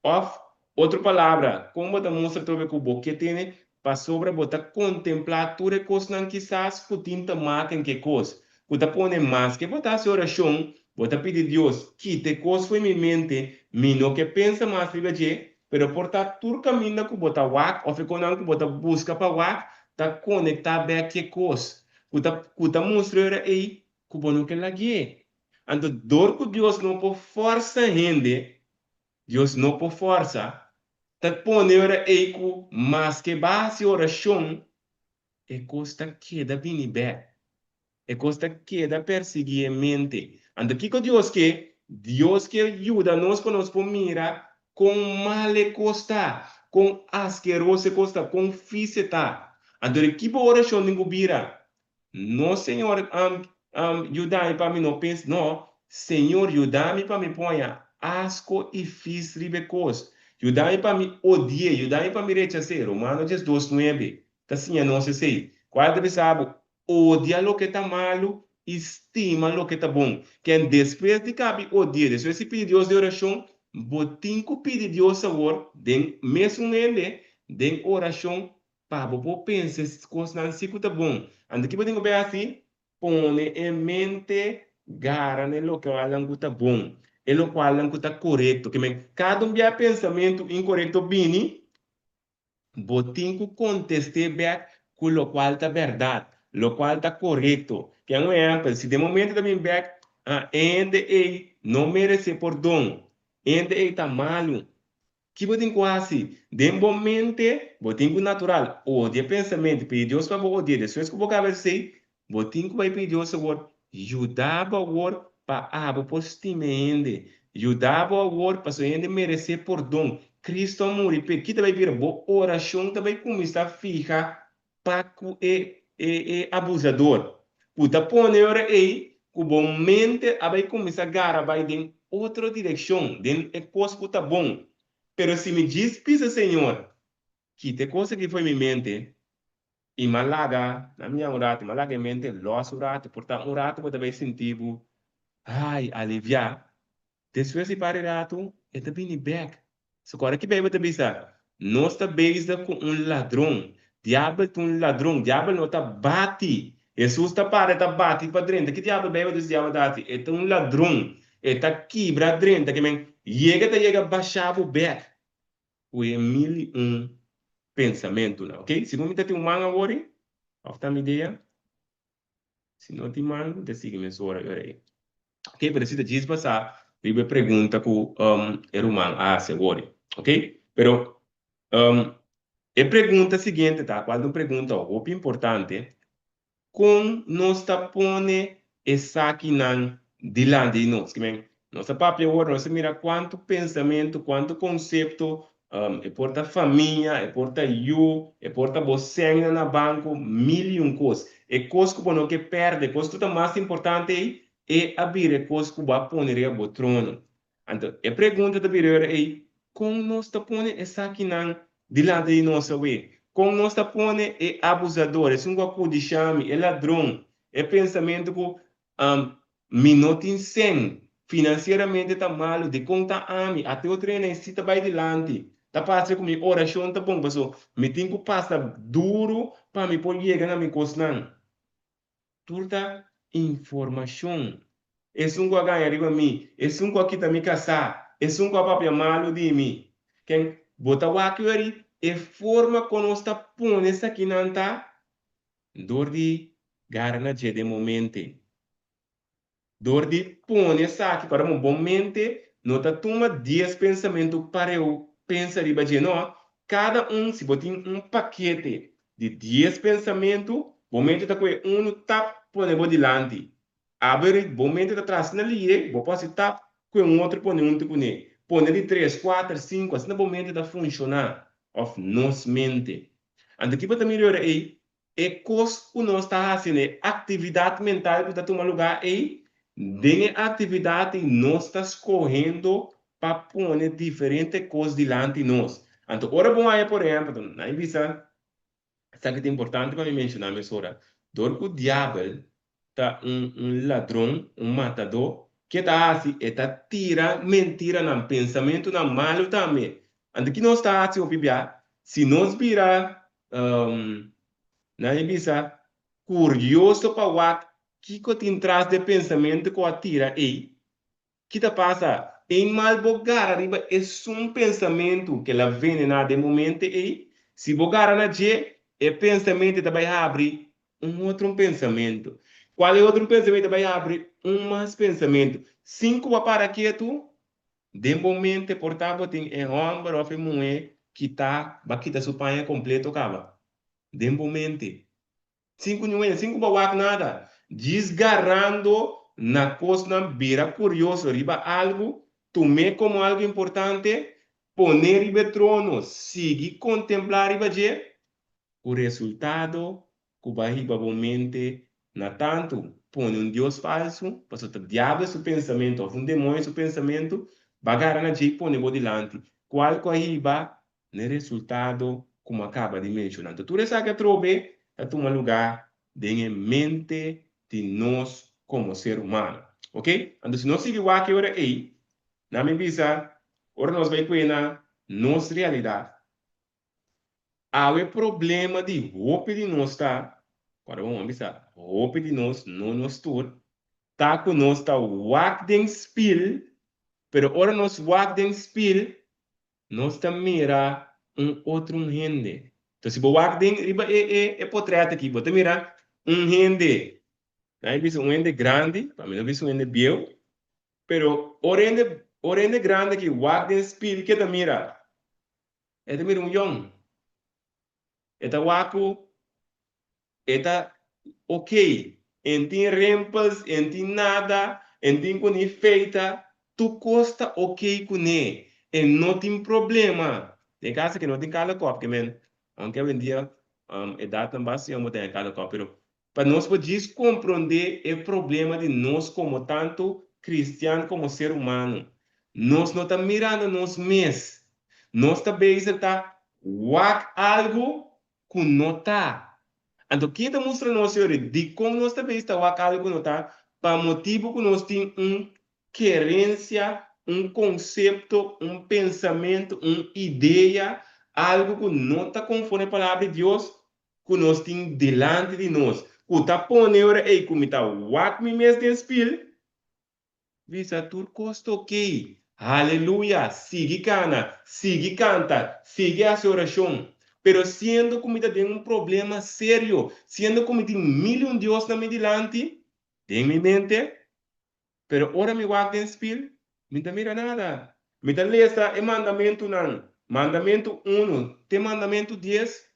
Òf, otro palabra, kon bo ta mustra trobe ku bo ke tene? Pasobra bo ta kontemplá tur e kosnan kisas ku tin ta maken ku e kos, ku ta pone maske bo ta hasi orashon, bo ta pidi Dios, kita e kos fo'i mi mente, mi no ke pensa mas riba dje, pero por ta tur kaminda ku bo ta wak òf e konan ku bo ta buska pa wak ta konektá bèk ku e kos, ku ta ku ta mustra e ora ei ku bo no ke lag'é. Anto dor ku Dios no por fòrsa hende, Dios no por fòrsa, ta pone ora ei ku maske bo a hasi orashon, e kos ta keda bini bèk. E kos ta keda persiguí e mente. Anto kiko Dios ke? Dios ke yuda nos pa nos por mira kon mal e kos ta, kon askeroso e kos ta, kon fis e ta. Anto di ki bo orashon tin ku bira? No Señor yuda mi pa mi no pensa, no, Señor yuda mi pa mi poña asko i fis riba e kos, yuda mi pa mi odi'é, yuda mi pa mi rechas'é. Romano 12 nuebe ta siña nos esei. Kual ta bisa bo, Odia loke ta malu i stima loke ta bon. Ken despues di kabi odi'é, despues di pidi Dios den orashon, bo tin ku pidi Dios awor den mesun hende, den orashon, Pa bo por pensa es kosnan si ku ta bon. Anto ki bo tin ku bai hasi? Pone e mente gara na e lokualnan ku ta bon, e lokualnan ku ta korekto. Ke men, kada un bia pensamentu inkorekto bini, bo tin ku kontest'é bèk ku lokual ta bèrdat, lokual ta korekto. Ke un ehèmpel, si den momento ta bin bèk, ah, e hende ei no meresé pordon, e hende ei ta malu. Ki bo tin ku hasi? Den bo mente, bo tin ku natural odia e pensamentu, pidi Dios pa bo odi'é. Despues ku bo kaba esei, bo tin ku bai pidi Dios awor, Yuda bo awor pa abo por stima e hende. Yuda bo awor pasobra e hende meresé pordon. Cristo a muri p'e. Ki ta bai bira? Bo oracion ta bai cuminsa fiha pa cu e e e abusador. Cu ta pone ora ei cu bo mente a bai cuminsa gara bai den otro direccion, den e cos cu ta bon. Pero si mi djis bisa Señor, kita e cos aki fo'i mi mente, i m'a laga na mia un ratu, m'a laga e mente lòs un ratu, por ta un ratu bo ta bai sinti bo, ai, aliviá. Despues di par di ratu, e ta bini bèk. So kòrda ki Beibel ta bisa, Nos ta bezig ku un ladron. Diabel ta un ladron. Diabel no ta bati. Hesus ta para, e ta bati pa drenta. Ki diabel Beibel ta bisa diabel ta hasi? E ta un ladron. E ta kibra drenta. Ke men yega ta yega basha bo bèk ku e mil i un pensamentunan. Oke, segun mi ta tin un man awor, òf ta mi idea? Si no tin man, mi ta sigui mesora e ora ei. Ok, pero si ta djis basá riba e pregunta ku e ruman a hasi awor. Ok, pero e pregunta siguiente ta, kual ta un pregunta hopi importante, kon nos ta pone esakinan dilanti di nos? Kimen, nos a papia awor, nos a mira kuantu pensamentu, kuantu konsepto E por ta famia, e por ta yu, e por ta bo sènnan na banko, mil i un kos. E kos ku bo no ke pèrdè, e kos ku ta mas importante ei, e a bira e kos ku bo a pone riba bo trono. Anto, e pregunta ta bira ora ei, kon nos ta pone esakinan dilanti di nos awe? Kon nos ta pone e abusador, esun ku a kudishá mi, e ladron, e pensamentu ku Mi no tin sen. Finansieramente ta malu. Dikon ta ami? Ate otro hende si ta bai dilanti. Ta parse ku mi orashon ta bon paso mi tin ku pasa duru pa mi por yega na mi kosnan. Tur ta informashon. Esun ku a gaña riba mi, esun ku a kita mi kasá, esun ku a papia malu di mi. Ken bo ta wak weri e forma kon nos ta pone esakinan ta? Dor di gara na dje den bo mente. Dor di pone esaki para bo bon mente no ta tuma dies pensamentu pareu pensa riba dje no. Kada un si bo tin un pakete di dies pensamentu bo mente ta kohe unu tap pone bo dilanti. Abo bo mente ta tras na liye bo por hasi tap kohe un otro pone huntu kuné. Pone di tres, kuater, sinku asina bo mente ta funshoná òf nos mente. Anto ki bo ta mira ora ei? E kos ku nos ta hasi na e aktividat mental ku ta tuma lugá ei, den e aktividat ei nos ta skohendo pa pone diferente kos dilanti nos. Anto ora bo haña por ehèmpel, nan bisa, esaki ta importante pa mi menshoná mesora, dor ku diabel ta un un ladron, un matadó, ke ta hasi? E ta tira mentiranan, pensamentunan malu tambe. Anto ki nos ta hasi hopi bia? Si nos bira, nan e bisa, kurioso pa wak kiko tin tras di e pensamentu ku a tira ei, Ki ta pasa? Eenmaal bo gara riba esun pensamentu ke la venená den momente ei, si bo gara na dje, e pensamentu ta bai habri un otro un pensamentu. Kual e otro un pensamentu ta bai habri un mas pensamentu. Sin ku bo a para ketu, den bo mente por ta bo tin e hòmber òf e muhé kitá, bo a kita su paña kompleto kaba. Den bo mente. Sin ku niun hende, sin ku bo wak nada. Djis garando na kosnan, bira kurioso riba algu, tum'é komo algu importante, pon'é riba e trono, sigui kontemplá riba dje, ku resultado ku bo a hiba bo mente na tantu pone un dios falsu, pasobra ta diabel su pensamentu òf un demoño su pensamentu, bo a gara na dje i pone bo dilanti, kual ku a hiba n'e resultado ku mi a kaba di menshoná. Anto tur esaki atrobe ta tuma lugá den e mente di nos komo ser humano. Oke? Anto si nos sigui wak e ora ei, nan mi bisa, ora nos bai kue na nos realidat, awe problema di hopi di nos ta, kòrda bon mi bisa, hopi di nos, no nos tur, ta ku nos ta wak den spil, pero ora nos wak den spil, Nos ta mira un otro un hende. Entonces si bo wak den riba e e e potret aki, bo ta mira un hende, nan a bisa un hende grandi, pa mi no bisa un hende bieu, pero ora hende ora hende grandi aki wak den spil ke ta mira? E ta mira un yòn. E ta wak ku e ta ok, en tin rimpels, en tin nada, en tin ku ni feita, tur kos ta ok kuné. E no tin problema. Den caso ke no tin kala kop ke men, aunke awendia edatnan basta yòn bo ta haña kala kop, pero pa nos por djis komprondé e problema di nos komo tantu kristian komo ser humano. Nos no ta mirando nos mes. Nos ta bezig ta wak algu ku no ta. Anto ki ta mustra nos yori dikon nos ta bezig ta wak algu ku no ta? Pa motibu ku nos tin un kerensia, un konsepto, un pensamentu, un idea, algu ku no ta konforme Palabra di Dios, ku nos tin dilanti di nos, ku ta pone ora ei ku mi ta wak mi mes den spil, bisa tur kos ta okey, haleluya, sigui kana, sigui kanta, sigui hasi orashon. Pero siendo ku mi ta den un problema serio, siendo ku mi tin mil i un Dios na mi dilanti, den mi mente, Pero ora mi wak den spil, mi ta mira nada. Mi ta lesa e mandamentunan, mandamentu unu te mandamentu dies,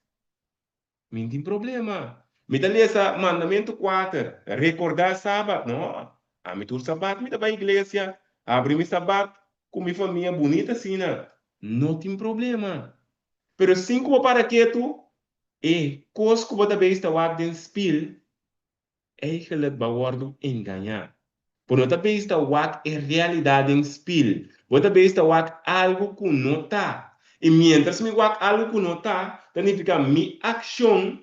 mi no tin problema. Mi ta lesa mandamentu kuater, rekordá sabat. No, ami tur sabat mi ta bai iglesia, abri mi sabat ku mi famia bunita asina, no tin problema. Pero sin ku bo para ketu, e kos ku bo ta beis ta wak den spil Eigenlijk bo a wòrdu engañá. Bo no ta bezig ta wak e realidat den spil. Bo ta bezig ta wak algu ku no ta. I miéntras mi wak algu ku no ta, ta nifiká mi akshon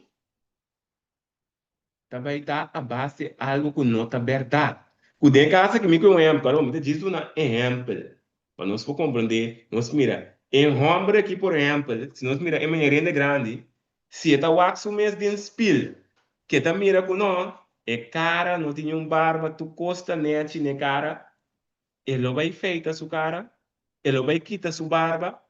ta bai ta a base algu ku no ta bèrdat. Ku den e kas aki mi ku e un ehèmpel, mi ta djis duna ehèmpel pa nos por komprondé. Nos mira e hòmber aki por ehèmpel, si nos mira e manera hende grandi, Si e ta wak su mes den spil, ke ta mira ku no, e kara no tin niun barba, tur kos ta nechi n'e kara, e lo bai feita su kara? E lo bai kita su barba?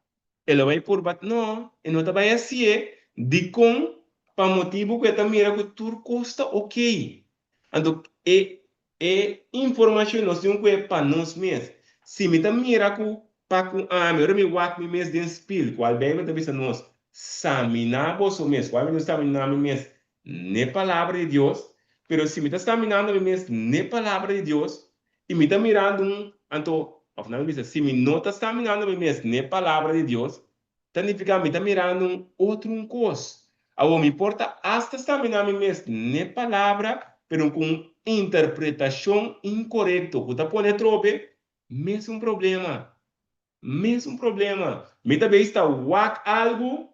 E lo bai purba? No, e no ta bai hasié. Dikon? Pa motibu ku e ta mira ku tur kos ta okey. Anto e e informashon nos tin ku e pa nos mes. Si mi ta mira ku pa ku ami, ora mi wak mi mes den spil, kual Beibel ta bisa nos, Saminá boso mes. Kual mi ta saminá mi mes? N'e Palabra di Dios. Pero si mi ta saminando mi mes n'e Palabra di Dios, i mi ta mirando un, anto, òf nan mi bisa, si mi no ta saminando mi mes n'e Palabra di Dios, Ta nifiká mi ta mirando un otro un kos. Awor mi por ta asta saminá mi mes n'e palabra, pero ku un interpretashon inkorekto ku ta pone trobe mesun problema. Mesun problema. Mi ta beis ta wak algu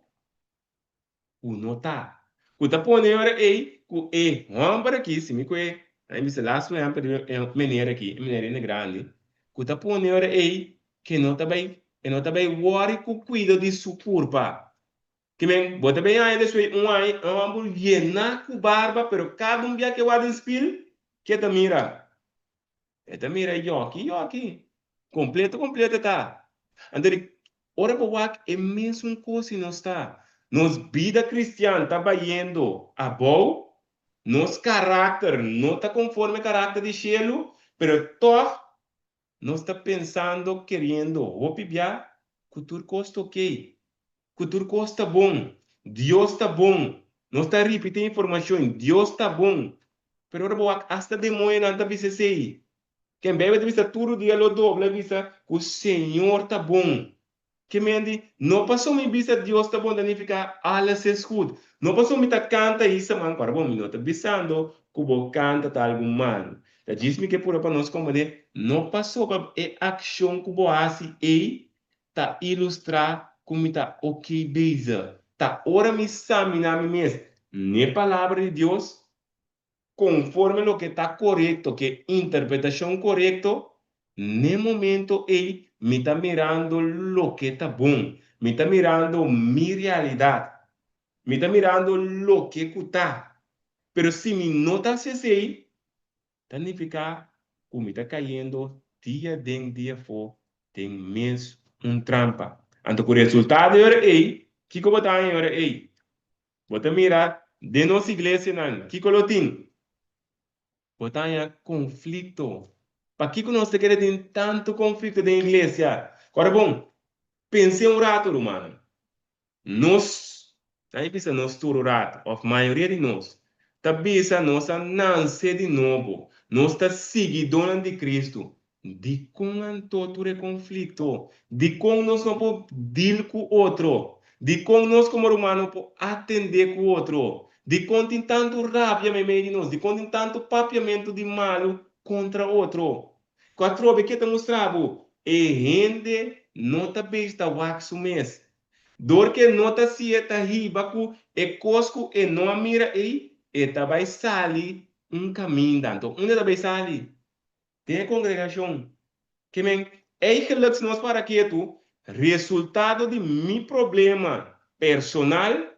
ku no ta. Ku ta pone e ora ei ku e hòmber aki, si mi ku e, a mi bisa lastu ehèmpel di e meneer aki, e meneer hende grandi, ku ta pone e ora ei ku e no ta bai, e no ta bai wòri ku kuido di su kurpa. Ke men, bo ta bai haña despues un aña e hòmber yená ku barba, pero kada un bia ke wak den spil, ke ta mira? E ta mira yòki yòki. Kompleto kompleto e ta. Anto di ora bo wak e mesun kos si nos ta. Nos bida kristian ta bayendo abou, nos karakter no ta konforme karakter di shelu, pero tòg nos ta pensando keriendo hopi bia ku tur kos ta okey, ku tur kos ta bon, Dios ta bon, nos ta ripiti informashon, Dios ta bon, pero ora bo wak asta demoñonan ta bisa esei, ken Beibel ta bisa tur dia lo dobla bisa ku Señor ta bon, ke men di no paso mi bisa Dios ta bon ta nifiká alles is goed, no paso mi ta kanta hisa man, ora bo mi no ta bisando ku bo kanta ta algu malu, ta djis mi ke pura pa nos komprendé no pasobra e akshon ku bo hasi ei ta ilustrá ku mi ta okey bezig. Ta ora mi saminá mi mes n'e Palabra di Dios konforme loke ta korekto, k'e interpretashon korekto, n'e momento ei mi ta mirando loke ta bon, mi ta mirando mi realidat, mi ta mirando loke ku ta. Pero si mi no ta hasi esei, ta nifiká ku mi ta kayendo dia den dia afó den mes un trampa. Anto ku resultado e ora ei, kiko bo ta haña e ora ei? Bo ta mira den nos iglesianan, kiko lo tin? Bo ta haña konflikto. Pakiko nos ta kere tin tantu konflikto den iglesia? Kòrda bon, pens'é un ratu, rumannan. Nos, nan e bisa nos tur rato, òf mayoria di nos, ta bisa nos a nanse di nobo, nos ta siguidónan di Kristu. Dikon anto tur e konflikto? Dikon nos no por deal ku otro? Dikon nos komo ruman no por atendé ku otro? Dikon tin tantu rabia meimei di nos? Dikon tin tantu papiamentu di malu kontra otro? Ku atrobe ke ta mustra bo? E hende no ta beis ta wak su mes. Dor ke no ta si e ta hiba ku e kos ku e no a mira ei, e ta bai sali un kaminda. Anto unda e ta bai sali? Den e kongregashon. Ke men, eigenlijk si nos para ketu, resultado di mi problema personal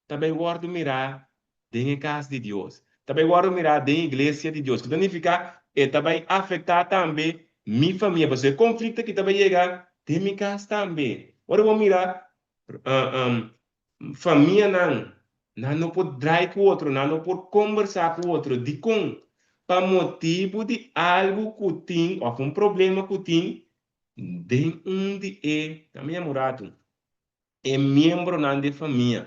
ta bai wòrdu mirá den e kas di Dios, ta bai wòrdu mirá den iglesia di Dios, ku ta nifiká e ta bai afektá tambe mi famia, pasobra e konflikto aki ta bai yega den mi kas tambe. Ora bo mira famianan, nan no por drai ku otro, nan no por kombersá ku otro. Dikon? Pa motibu di algu ku tin òf un problema ku tin den un di e, nan mi yama un ratu, e miembronan di e famia.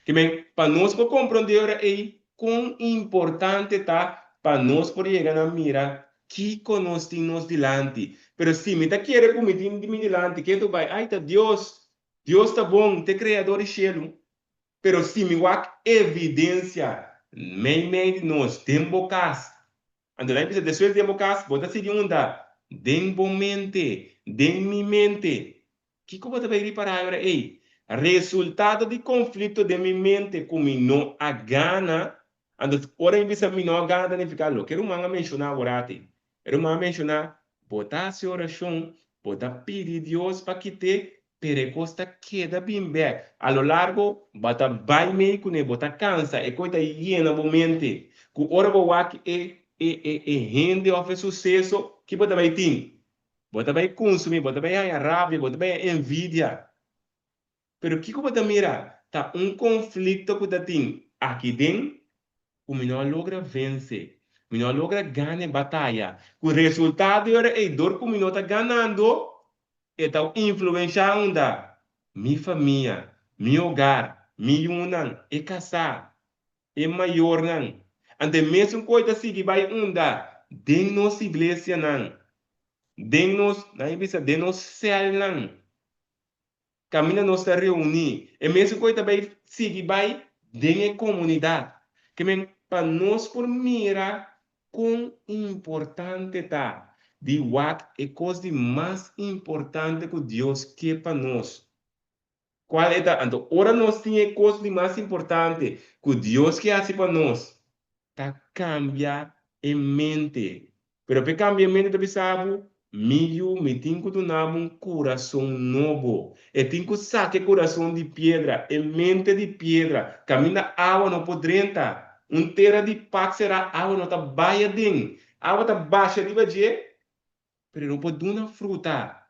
Ke men, pa nos por komprondé ora ei kon importante ta pa nos por yega na mira kiko nos tin nos dilanti. Pero si mi ta kere ku mi tin mi dilanti, ke ta bai, ai ta Dios, Dios ta bon, ta e kreador di shelu. Pero si mi wak evidensia meimei di nos den bo kas, Anto nan bisa, Despues den bo kas, bo ta sigui unda? Den bo mente, den mi mente. Kiko bo ta bai ripará e ora ei? Resultado di konflikto den mi mente ku mi no a gana. Anto, ora mi bisa mi no a gana ta nifiká loke e ruman a menshoná aworati. E ruman a menshoná, Bo ta hasi orashon, bo ta pidi Dios pa kit'é, pero e kos ta keda bin bèk. A lo largo, bo ta bai mei kuné, bo ta kansa, e kos ta yena bo mente. Ku ora bo wak e e e e hende òf e suseso, ki bo ta bai tin? Bo ta bai kunsumí, bo ta bai haña rabia, bo ta bai haña envidia. Pero kiko bo ta mira? Ta un konflikto ku ta tin aki den ku mi no a logra vense, mi no a logra gana e bataya. Ku resultado e ora ei, dor ku mi no ta ganando, e ta influenshá unda? Mi famia, mi hogar, mi yunan, e kasá, e mayornan. Anto e mesun kos ta sigui bai unda? Den nos iglesianan, den nos, nan a bisa, den nos sèlnan. Kaminda nos ta reuní, e mesun koe ta bai sigui bai den e komunidat. Ke men pa nos por mira kon importante ta di wak e kos di mas importante ku Dios ke pa nos. Kual e ta? Anto ora nos tin e kos di mas importante ku Dios ke hasi pa nos, ta kambia e mente. Pero p'e kambia e mente ta bisa bo, Mi yu, mi tin ku duna bo un kurason nobo. E tin ku saka e kurason di piedra, e mente di piedra, kaminda awa no por drenta. Un tera di pak será, awa no ta bai aden. Awa ta basha riba dje, pero e no por duna fruta.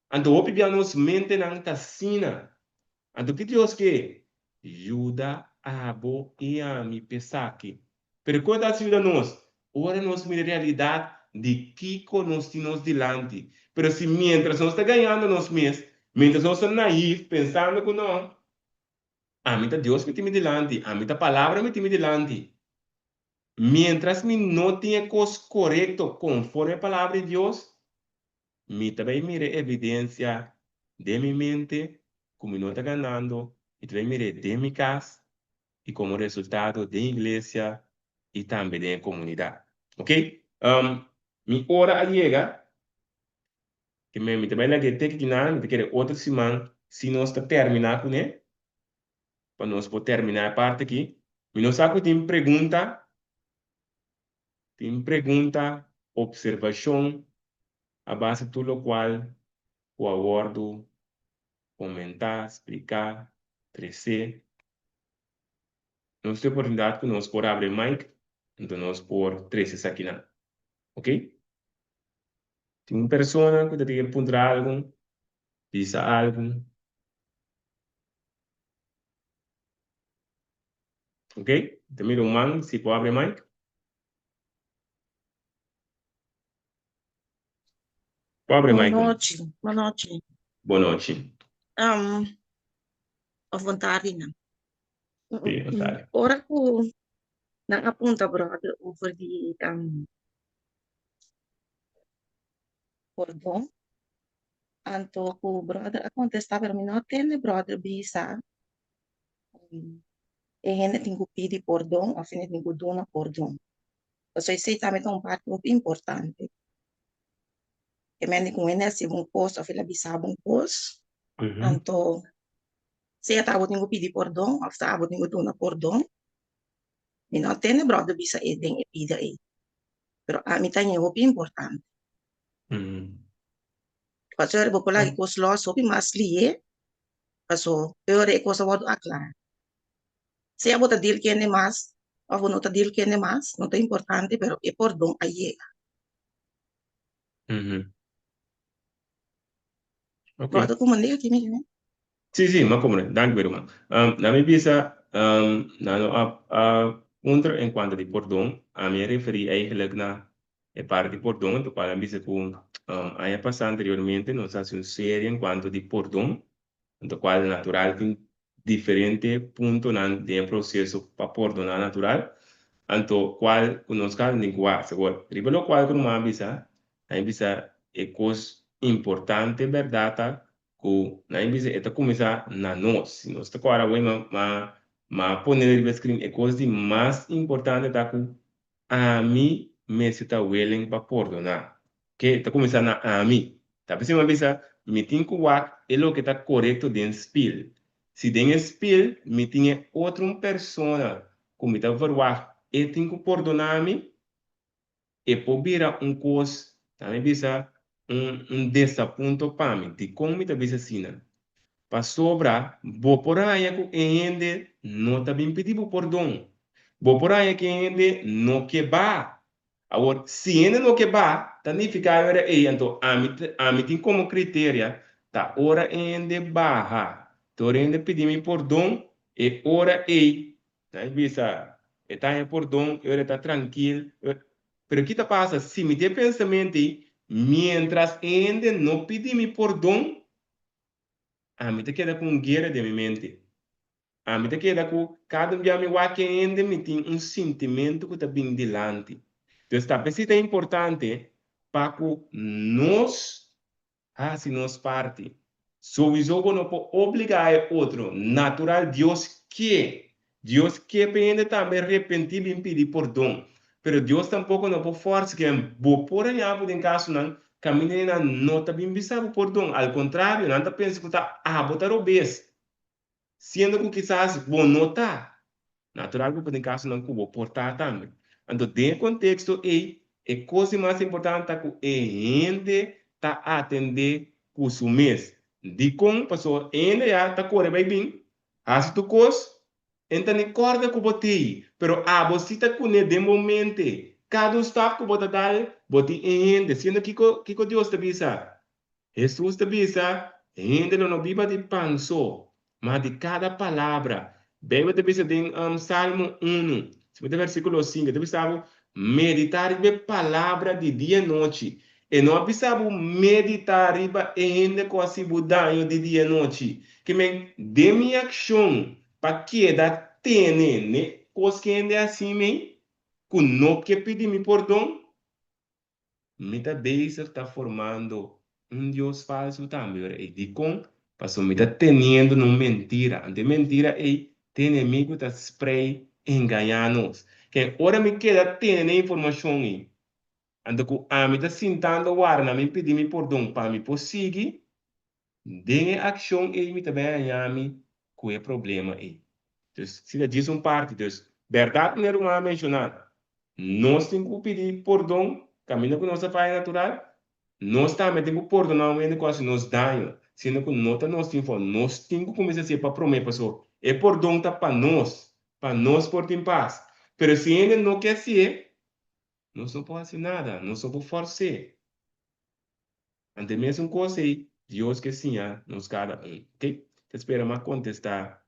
Anto hopi bia nos mentenan ta asina. Anto ki Dios ke? Yuda abo i ami p'esaki. Pero kon ta yuda nos? Ora nos mira e realidat di kiko nos tin nos dilanti. Pero si mientras nos ta gañando nos mes, mientras nos ta naif pensando ku no, ami ta Dios mi tin mi dilanti, ami ta palabra mi tin mi dilanti. Mientras mi no tin e kos korekto konforme e palabra di Dios, Mi ta bay mira e evidencia den mi mente cu mi no ta ganando, mi ta bay mir'e den mi cas y como resultado den iglesia y tambe den e comunidad. Ok, mi ora a yega, ke men mi ta bay laga e teki kinan, mi ta kere otro siman si nos ta termina cune, pa nos por termina e parti aki. Mi no sa cu tin pregunta. Tin pregunta, observashon a base tur lokual ku a wòrdu komentá, spliká, tresé. Nos tin oportunidat ku nos por abri mic, anto nos por trese esakinan. Ok? Tin un persona ku ta tin ke puntra algu, bisa algu. Ok, ta mira un man, si por abre mic. Por abre Boa mic. nochi, boa nochi. Boa nochi. Um, of bon tardi nan. Sí, bon tardi. Ora ku nan a punta brother over di um, Pordon. Anto ku brother a kontestá pero mi no a tende brother bisa e hende tin ku pidi pordon òf hende tin ku duna pordon. Pasobra esei tambe ta un parti hopi importante. E mende ku un hende a hasi bo un kos òf el a bisa bo un kos, anto sea ta abo tin ku pidi pordon òf ta abo tin ku duna pordon. Mi no a tende brother bisa e den e pida ei, pero ami ta haña hopi importante. Pasobra bo por laga e kos lòs hopi mas lihe, paso ora e kos a wòrdu aklará. Sea bo ta deal kende mas òf bo no ta deal kende mas, no ta importante, pero e pordon a yega. Ok. Bo a ta komprendé aki mi? Sí, sí, m'a komprendé. Danki mi ruman. Na mi bisa, nan no a a puntra en kuanto di pordon, ami a referí eigenlijk na e parti di pordon, to kual a bisa ku aña pasá anteriormente nos a hasi un serie en kuanto di pordon, to kual natural tin diferente puntonan den e proseso pa pordoná natural, anto kual ku nos kada tin ku hasi. Awor, riba lokual ku ruman a bisa, a bisa e kos importante bèrdat ta ku nan a bisa e ta kuminsá na nos. Si nos ta kòrda awor ma ma pone riba e screen e kos di mas importante ta ku Ami mester ta willing pa pordoná. Ke ta kuminsá na ami. Ta p'esei mi a bisa, mi tin ku wak e loke ta korekto den spil. Si den e spil mi tin e otro un persona ku mi ta verwagt e tin ku pordoná mi, e por bira un kos, ta mi bisa, un un desapunto pa mi. Dikon mi ta bisa asina? Pasobra bo por haña ku e hende no ta bin pidi bo pordon. Bo por haña ku e hende no ke ba. Awor, si hende no ke ba, ta nifiká e ora ei, anto ami ami tin komo kriteria, ta ora e hende baha, ta ora e hende pidi mi pordon, e ora ei, nan e bisa, e ta haña pordon, e ora e ta trankil, Pero ki ta pasa si mi tin e pensamentu ei, miéntras e hende no pidi mi pordon, Ami ta keda ku un guera den mi mente. Ami ta keda ku kada un bia mi wak e hende mi tin un sintimentu ku ta bin dilanti. Entonces ta p'esei ta importante pa ku nos hasi nos parti. Sowiso bo no por obligá e otro. Natural Dios ke. Dios ke pa e hende tambe repentí bin pidi pordon. Pero Dios tampoko no por fòrsa ken bo por haña bo den kasonan kaminda di nan no ta bin bisa bo pordon. Al kontrario, nan ta pensa ku ta abo ta robes, siendo ku kisas bo no ta. Natural ku bo den kasonan ku bo por ta tambe. Anto den e konteksto ei, e kos di mas importante ta ku e hende ta atendé ku su mes. Dikon? Pasobra e hende ya ta kore bai bin Hasi tur kos, e ta ni kòrda ku bo tei, pero abo si ta kuné den bo mente. Kada un stap ku bo ta dal, bo tin e hende. Siendo kiko, kiko Dios ta bisa? Hesus ta bisa, Hende lo no biba di pan so, ma di kada palabra. Beibel ta bisa den Salmo unu, si bo ta versíkulo sinku, e ta bisa bo, Meditá riba e palabra di dia i nochi. E no a bisa bo meditá riba e hende ku a hasi bo daño di dia i nochi. Ke men, den mi akshon pa keda tene n'e kos ku hende a hasi mi ku no ke pidi mi pordon, mi ta bezig ta formando un dios falsu tambe ora ei. Dikon? Pasobra mi ta teniendo na un mentira. Anto e mentira ei ta enemigu ta sprei engañá nos. Ke ora mi keda tene n'e informashon ei, anto ku ami ta sintando warda na mi pidi mi pordon pa mi por sigui, Den e akshon ei mi ta bai haña mi ku e problema ei. Dus, si ta djis un parti. Dus, bèrdat manera ruman a menshoná, nos tin ku pidi pordon kaminda ku nos a faya natural, nos tambe tin ku pordoná un hende ku a hasi nos daño, siendo ku no ta nos tin fout. Nos tin ku kuminsá hasié pa promé, pasobra e pordon ta pa nos, pa nos por tin pas. Pero si hende no ke hasié, nos no por hasi nada, nos no por fòrs'é. Ante mesun kos ei Dios ke siña nos kada un. Ok, ta spera m'a kontestá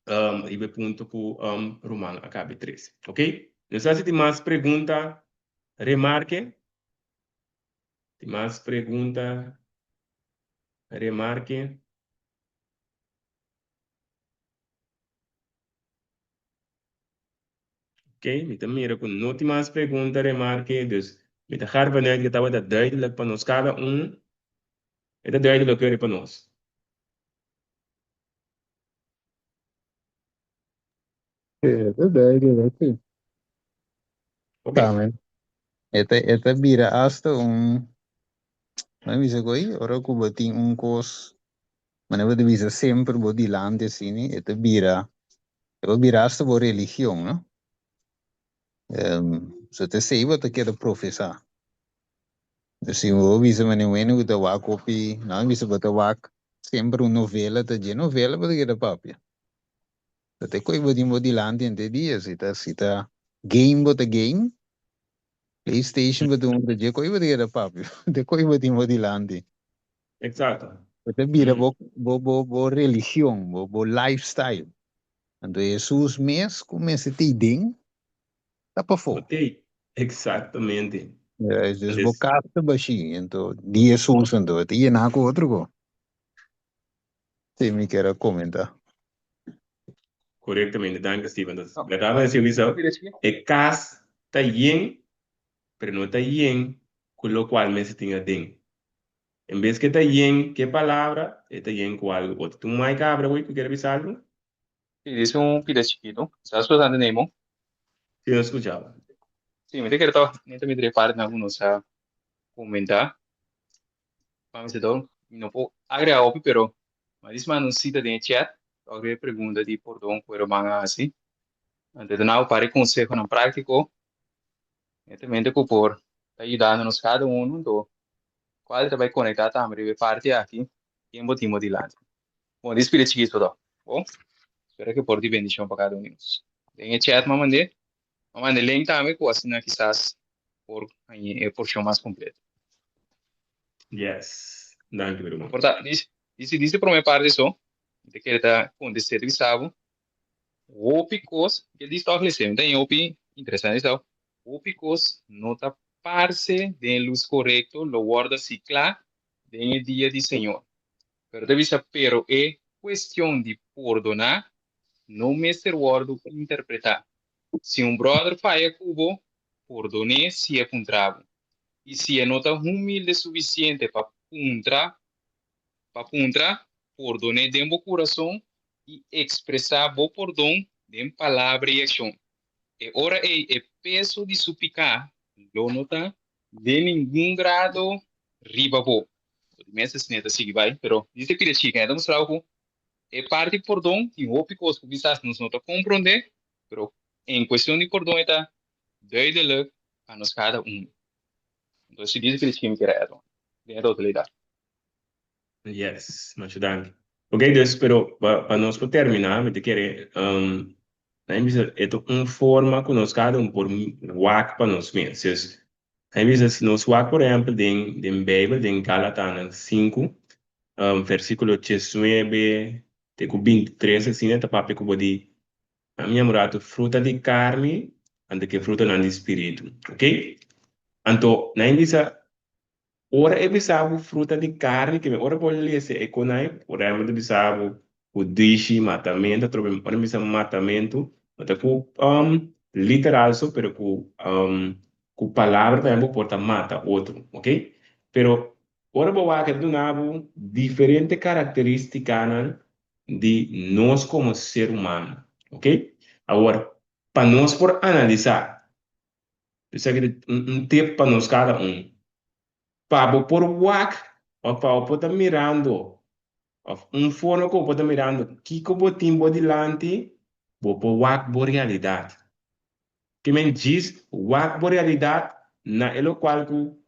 riba e punto ku ruman a kabe trese. Ok, no sa si tin mas pregunta, remarke? Tin mas pregunta, remarke? Ok, mi ta mira ku no tin mas pregunta, remarke, dus. Mi ta ga ervan uit ku tabata duidelijk pa nos kada un. E ta duidelijk kere pa nos. Sí, e ta duidelijk, sí. Ok. Tambe. E ta, e ta bira hasta un, mi bisa ku ei, ora ku bo tin un kos, manera bo ta bisa semper bo dilanti asina, e ta bira, e por bira hasta bo religion, no? So ta esei bo ta keda profesá. Si bo bisa manera un hende ku ta wak hopi, no mi bisa bo ta wak semper un novela, ta dje novela bo ta keda papia. So ta e koe bo tin bo dilanti henter dia, si ta si ta game bo ta game, playstation bo ta hunga, ta dje koe bo ta keda papia, ta e koe bo tin bo dilanti. Exacto. Bo ta bira bo bo bo bo religion, bo bo lifestyle. Anto Hesus mes ku mester ta ei den ta pafó. Bo t'ei. Exactamente. Ja, dus bo kas ta bashí, anto di Hesus anto e ta yená ku otro ko. Sí, mi kier a komentá. Korektamente, danki Steven. Dus, bèrdat bo a bisa, e kas ta yen, pero no ta yen ku lokual mester tin aden. En bes ku e ta yen ku e palabra, e ta yen ku algu otro. Tin un mai kabra hui ku kier bisa algu? Sí, dice un pida chiquito. Sa escuchando Nemo? Sí, nos escuchaba. Sí, mi te quiero toch, mi te mi parte na uno sa comentar. Pa mi setor, mi no puedo agregar hopi, pero ma dis manda un cita den e chat, toch e pregunta di pordon ku e ruman a hasi. Ante ta nau pari consehonan práctico, netamente ku por ta yudando nos cada uno, anto cual ta bai conecta tambe riba e parti aki, ken bo tin bo dilanti. Bon, di spiri chikito to. Bon, spero ke por di bendishon pa kada un di nos. Den e chat m'a mand'é, m'a manda e link tambe ku asina kisas por haña e porshon mas kompleto. Yes, danki mi ruman. Por ta, di, di, di e promé parti so, mi ta kere ta kontest'é ta bisa bo, hopi kos, ke di tòg les'é, mi ta haña hopi interesante esau, hopi kos no ta parse den e lus korekto, lo wòrdu hasi kla den e dia di Señor. Pero ta bisa, Pero e cuestion di pordoná no mester wordu interpretá. Si un brother faya cu bo, pordon'é si e puntra bo. I si e no ta humilde suficiente pa puntra, pa puntra, pordon'é den bo curason i expresá bo pordon den palabra i accion. E ora ei e peso di su picá lo no ta Den ningun grado riba bo. Di mes esei ta sigui bai, pero di te pida chica e ta mustra bo cu e parti pordon tin hopi cos cu kisas nos no ta comprende, pero en cuestion di pordon e ta duidelijk pa nos cada uno. Entonces si di te pida chica mi kier a add on den e totalidad. Yes, masha danki. Ok, dus, pero pa nos por termina, mi ta kere, nan bisa e ta un forma ku nos kada un por wak pa nos mes. Dus, nan bisa si nos wak por ehèmpel den den Beibel, den Galatanan sinku, versíkulo diesnuebe te ku bintitres asina ta papia ku bo di, a mi yama un ratu fruta di karni anto ke frutanan di spiritu. Ok, anto nan bisa Ora e bisa bo fruta di carni ke ora bo lesa e konai por ehempel ta bisa bo ku dishi, matamento atrobe ora mi bisa matamento no ta ku literal so pero ku ku palabra tambe bo por ta mata otro ok pero ora bo wak e ta duna bo diferente caracteristicanan di nos como ser humano ok awor pa nos por analisa. Esaki ta un tip pa nos kada un. Pa bo por wak òf pa bo por ta mirando òf un forma ku bo por ta mirando kiko bo tin bo dilanti, bo por wak bo realidat. Ke men djis wak bo realidat na e lokual ku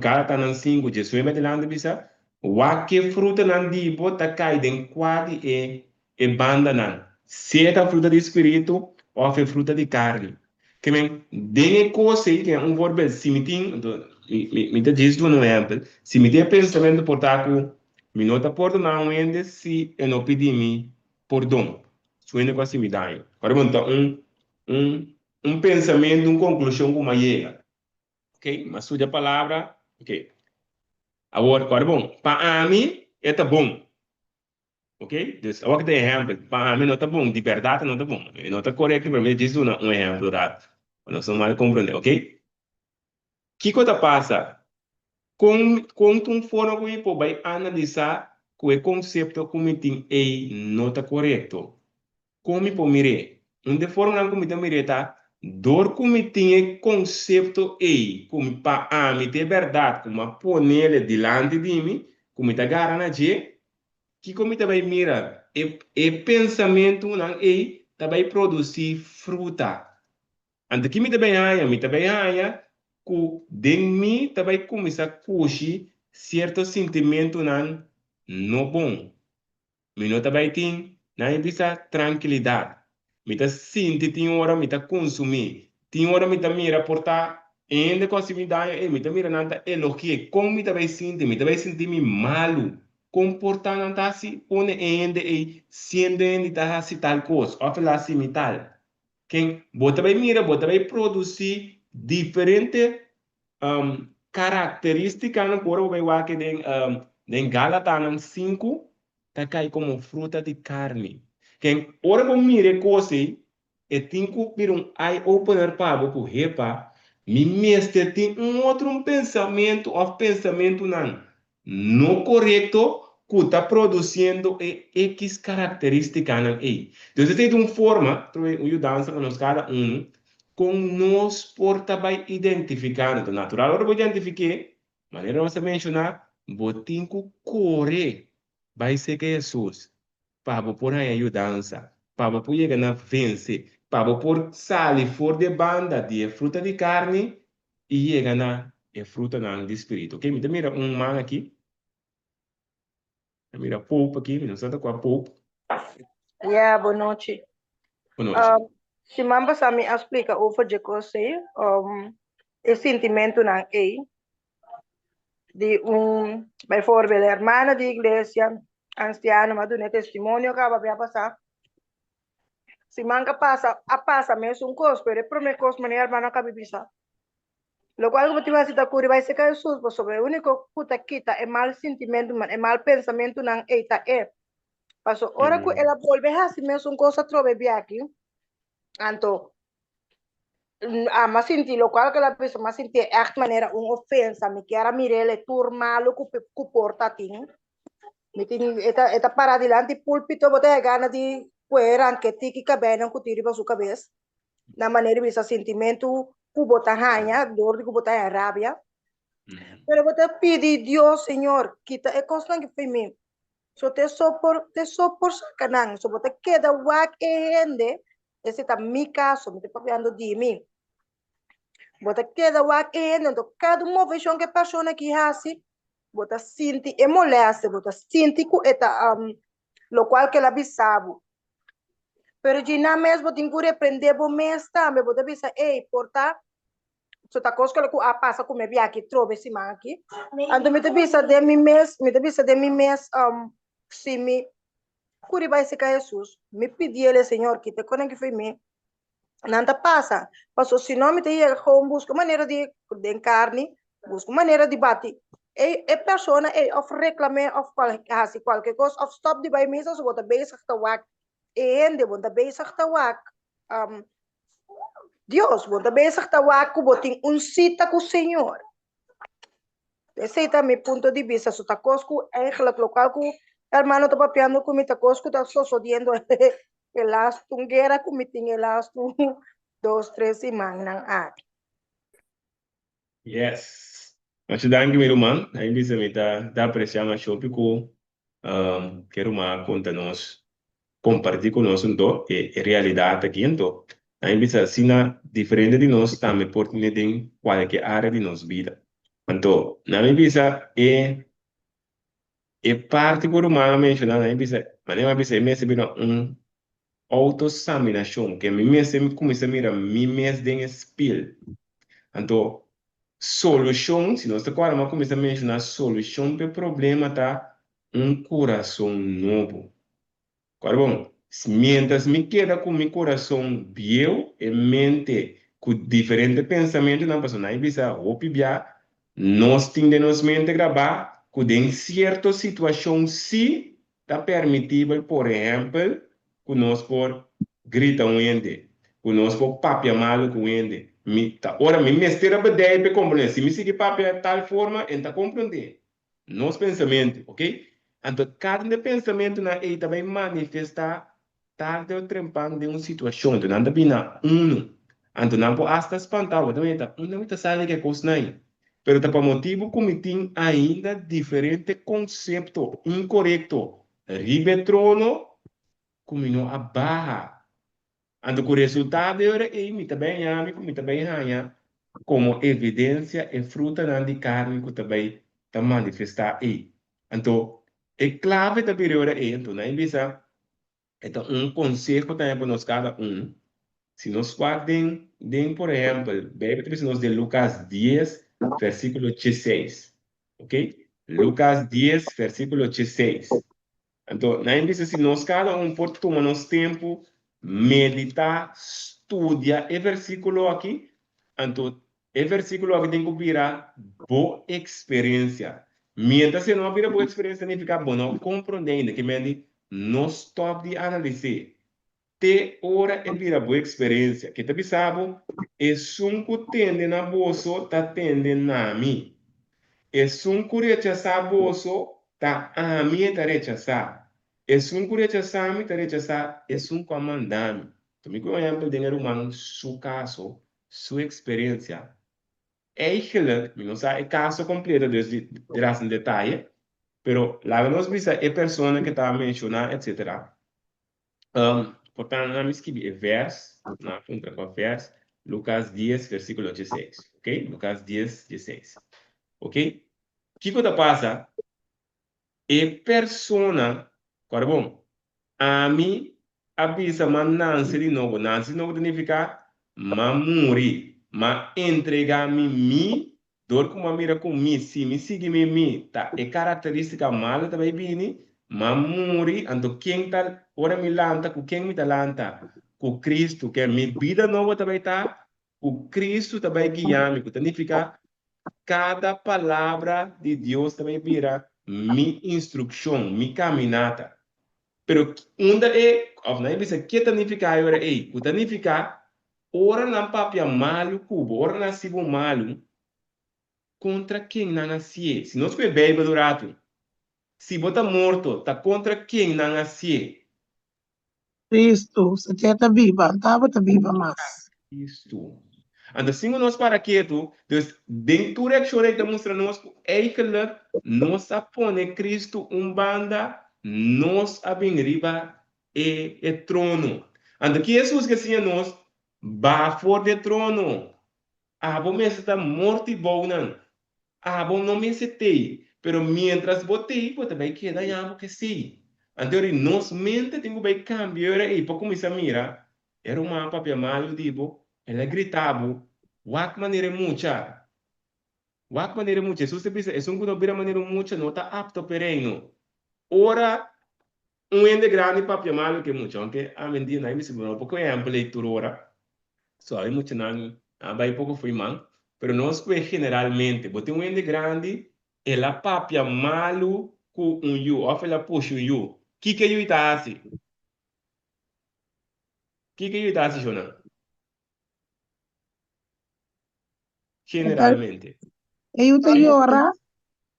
Galatanan sinku diesnuebe adilanti bisa, wak ke frutanan di bo ta kai den kua di e E bandanan, sea ta fruta di spiritu òf e fruta di karni. Ke men, den e kos ei tin un voorbeeld, si mi tin, anto mi mi ta djis duna un ehèmpel, si mi tin e pensamentu por ta ku mi no ta pordoná un hende si e no pidi mi pordon, su hende ku a hasi mi daño. Ora bo ta un un un pensamentu, un konklushon ku mi a yega. Ok, mi a studia palabra, ok. Awor, ora bon, pa ami e ta bon. Ok, dus awor ki ta e ehèmpel, pa ami no ta bon, di bèrdat no ta bon, e no ta korekto, pero mi ta djis duna un ehèmpel rato, pa nos no mal komprondé, ok. Kiko ta pasa? Kon kon ta un forma ku mi por bai analisá ku e konsepto ku mi tin ei no ta korekto? Kon mi por mir'é? Un di e formanan ku mi ta mir'é ta dor ku mi tin e konsepto ei ku mi pa ami ta e bèrdat ku mi a ponele dilanti di mi, ku mi ta gara na dje, kiko mi ta bai mira? E e pensamentunan ei ta bai produsí fruta. Anto ki mi ta bai haña? Mi ta bai haña ku den mi ta bai kuminsá kushi sierto sintimentunan no bon. Mi no ta bai tin, nan e bisa, trankilidat. Mi ta sinti tin ora mi ta kunsumí. Tin ora mi ta mira por ta e hende ku a hasi mi daño, ey, mi ta mira nan ta elogi'é. Kon mi ta bai sinti? Mi ta bai sinti mi malu. Kon por ta nan ta hasi pone e hende ey siendo e hende ta hasi tal kos òf el a hasi mi tal? Ken bo ta bai mira, bo ta bai produsí diferente karakterístikanan ku ora bo bai wak den den Galatanan sinku ta kai komo fruta di karni. Ken ora bo mira e kos ei, e tin ku bira un eye opener pa bo ku hepa, mi mester tin un otro un pensamentu òf pensamentunan no korekto ku ta produsiendo e ekis karakteristikanan ei. Entonces esei ta un forma, troe un yudansa pa nos kada unu, kon nos por ta bai identifiká. Entonces natural ora bo identifik'é, manera nos a menshoná, bo tin ku kore bai serka Hesus pa bo por haña yudansa, pa bo por yega na vense, pa bo por sali for di e banda di e fruta di karni i yega na e frutanan di spiritu. Oke, mi ta mira un man aki. Mi ta mira Pope aki, mi no sa ta kua Pope. Ya, bon nochi. Bon nochi. Um, siman pasá mi a splika over dje kos ei, um, e sintimentunan ei di un, bijvoorbeeld, hermano di iglesia, ansiano, mi a duna e testimonio kaba bia pasá. Siman ka pasa, a pasa mesun kos, pero e promé kos manera hermano a kabi bisa, Lokual ku bo tin hasi ta kuri bai serka Hesus, pasobra e úniko ku ta kita e mal sintimentunan, e mal pensamentunan ei ta e. Paso ora ku el a bolbe hasi mesun kos atrobe biaki, anto a sinti lokual ku el a bisa, m'a sinti e ègt manera un ofensa, mi kier a mir'el e tur malu ku ku por ta tin. Mi tin e ta e ta para dilanti pulpito, bo ta gana di kue ranke tiki kabeinan ku tin riba su kabes. Na manera di bisa sintimentu ku bo ta haña dor di ku bo ta haña rabia. Pero bo ta pidi Dios, Señor, kita e kosnan aki for mi. So te so por te so por saka nan. So bo ta keda wak e hende, ese ta mi kaso, mi ta papiando di mi. Bo ta keda wak e hende, anto kada moveshon ku e persona aki hasi, bo ta sinti e molestia, bo ta sinti ku e ta lokual ku el a bisa bo. Pero djina mes bo tin ku reprende bo mes tambe, bo ta bisa, ey, por ta so ta kos ku a pasa ku mi a biaha aki trobe siman aki. Anto mi ta bisa den mi mes, mi ta bisa den mi mes, si mi kuri bai serka Hesus, mi pidiel e Señor kita e konan ki fo'i mi, nan ta pasa. Paso si no mi ta yega gewoon buska un manera di, den karni, buska un manera di bati e e persona ei of reklam'é of hasi kualke kos of stòp di bai misa, so bo ta bezig ta wak e hende, bo ta bezig ta wak Dios, bo ta bezig ta wak ku bo tin un sita ku Señor. Esei ta mi punto di bista. So ta kos ku eigenlijk lokual ku hermano ta papiando ku mi ta kos ku ta sosodiendo e lastu un guera ku mi tin e lastu dos tres simannan aki. Yes. Masha danki mi ruman. Nan bisa mi ta ta aprecia masha hopi ku ke ruman a konta nos, komparti ku nos anto e e realidat aki anto. Nan bisa asina diferente di nos tambe por tene den kualke area di nos bida. Anto nan bisa e e parti ku ruman a menshona nan bisa manera mi a bisa e mester bira un outosaminashon ke mi mester kuminsá mira mi mes den e spil. Anto solushon, si nos ta kòrda mi a kuminsá menshoná solushon pa e problema ta un kurason nobo. Kòrda bon, miéntras mi keda ku mi kurason bieu, e mente ku diferente pensamentunan, pasobra nan a bisa hopi bia, nos tin den nos mente grabá ku den sierto situashon sí Ta permitibel, por ehèmpel, ku nos por grita un hende, ku nos por papia malu ku un hende. Mi ta ora mi mester a bedei p'e komprondé. Si mi sigui papia tal forma, e no ta komprondé nos pensamentu, ok? Anto kada un di e pensamentunan ei ta bai manifestá tarde o trempan den un situashon. Anto nan ta bini na unu. Anto nan por asta spantá bo. Ta mira, ta unda mi ta sali ku e kosnan ei? Pero ta pa motibu ku mi tin ainda diferente konsepto inkorekto riba e trono ku mi no a baha. Anto ku resultado e ora ei mi ta bai haña mi ku mi ta bai haña komo evidensia e frutanan di karni ku ta bai ta manifestá ei. Anto e klave ta bira e ora ei, anto nan bisa e ta un konseho tambe pa nos kada un, si nos wak den den por ehèmpel Beibel ta bisa nos den Lukas dies vèrsikulo dieseis, oke, Lukas dies vèrsikulo dieseis. Anto, nan bisa si nos kada un por tuma nos tempu, meditá, studia e versíkulo aki, anto e versíkulo aki tin ku bira bo eksperensia. Miéntras e no a bira bo eksperensia, nifiká bo no a komprondé ainda. Ke men di, no stòp di analis'é. Te ora e bira bo eksperensia. Ke ta bisa bo, Esun ku tende na boso ta tende na mi. Esun ku rechasá boso, ta ami e ta rechasá. Esun ku rechasá mi ta rechasá esun ku a manda mi. Tuma ku un ehèmpel den e ruman su kaso, su eksperensia. Eigenlijk, mi no sa e kaso kompleto dus di dras den detaye, pero laga nos bisa e persona ke ta menshoná etsetera. Um, por tanto, nan mi skibi e vers, nan a puntra pa vers, Lucas 10, versículo 16. Ok? Lucas 10, 16. Ok? Kiko ta pasa? E persona, kòrda bon, ami a bisa m'a nanse di nobo. Nanse di nobo ta nifiká m'a muri, m'a entregá mi mi Dor ku mi a mira ku mi, si mi sigui mi mi, ta e karakterístika malu ta bai bini, m'a muri, anto ken ta, ora mi lanta, ku ken mi ta lanta? Ku Kristu. Ke mi bida nobo ta bai ta ku Kristu ta bai guia mi, ku ta nifiká kada palabra di Dios ta bai bira mi instrukshon, mi kaminata. Pero unda e, òf nan e bisa ke ta nifiká e ora ei? Ku ta nifiká ora nan papia malu ku bo, ora nan hasi bo malu, kontra ken nan hasié? Si nos ku e Beibel un ratu, si bo ta morto, ta kontra ken nan hasié? Kristu, si te ta biba, anto bo ta biba mas. Kristu. Anto sin ku nos para ketu, dus den tur reakshon ei ta mustra nos ku eigentlik nos a pone Kristu un banda, nos a bin riba e e trono. Anto ki Hesus ke siña nos? Baha for di e trono. Abo mester ta morti bounan. Abo no mester tei, pero mientras bo tei bo ta bai keda ya bo ke si. Anto ori nos mente tin ku bai kambia ora ei pa kuminsá mira E ruman papia malu di bo, el a grita bo, Wak manera e mucha! Wak manera e mucha! Hesus ta bisa, Esun ku no bira manera un mucha no ta apto p'e reino. Ora un hende grandi papia malu ku e mucha, aunke awendia nan a bisa bo no por ku ehèmpel ei tur ora, so awe muchanan a bai poko fo'i man, pero nos ku e generalmente, bo tin un hende grandi, el a papia malu ku un yu òf el a pusha un yu, kiko e yu ta hasi? Kiko yu ta hasi shona? Generalmente. E yu ta yora,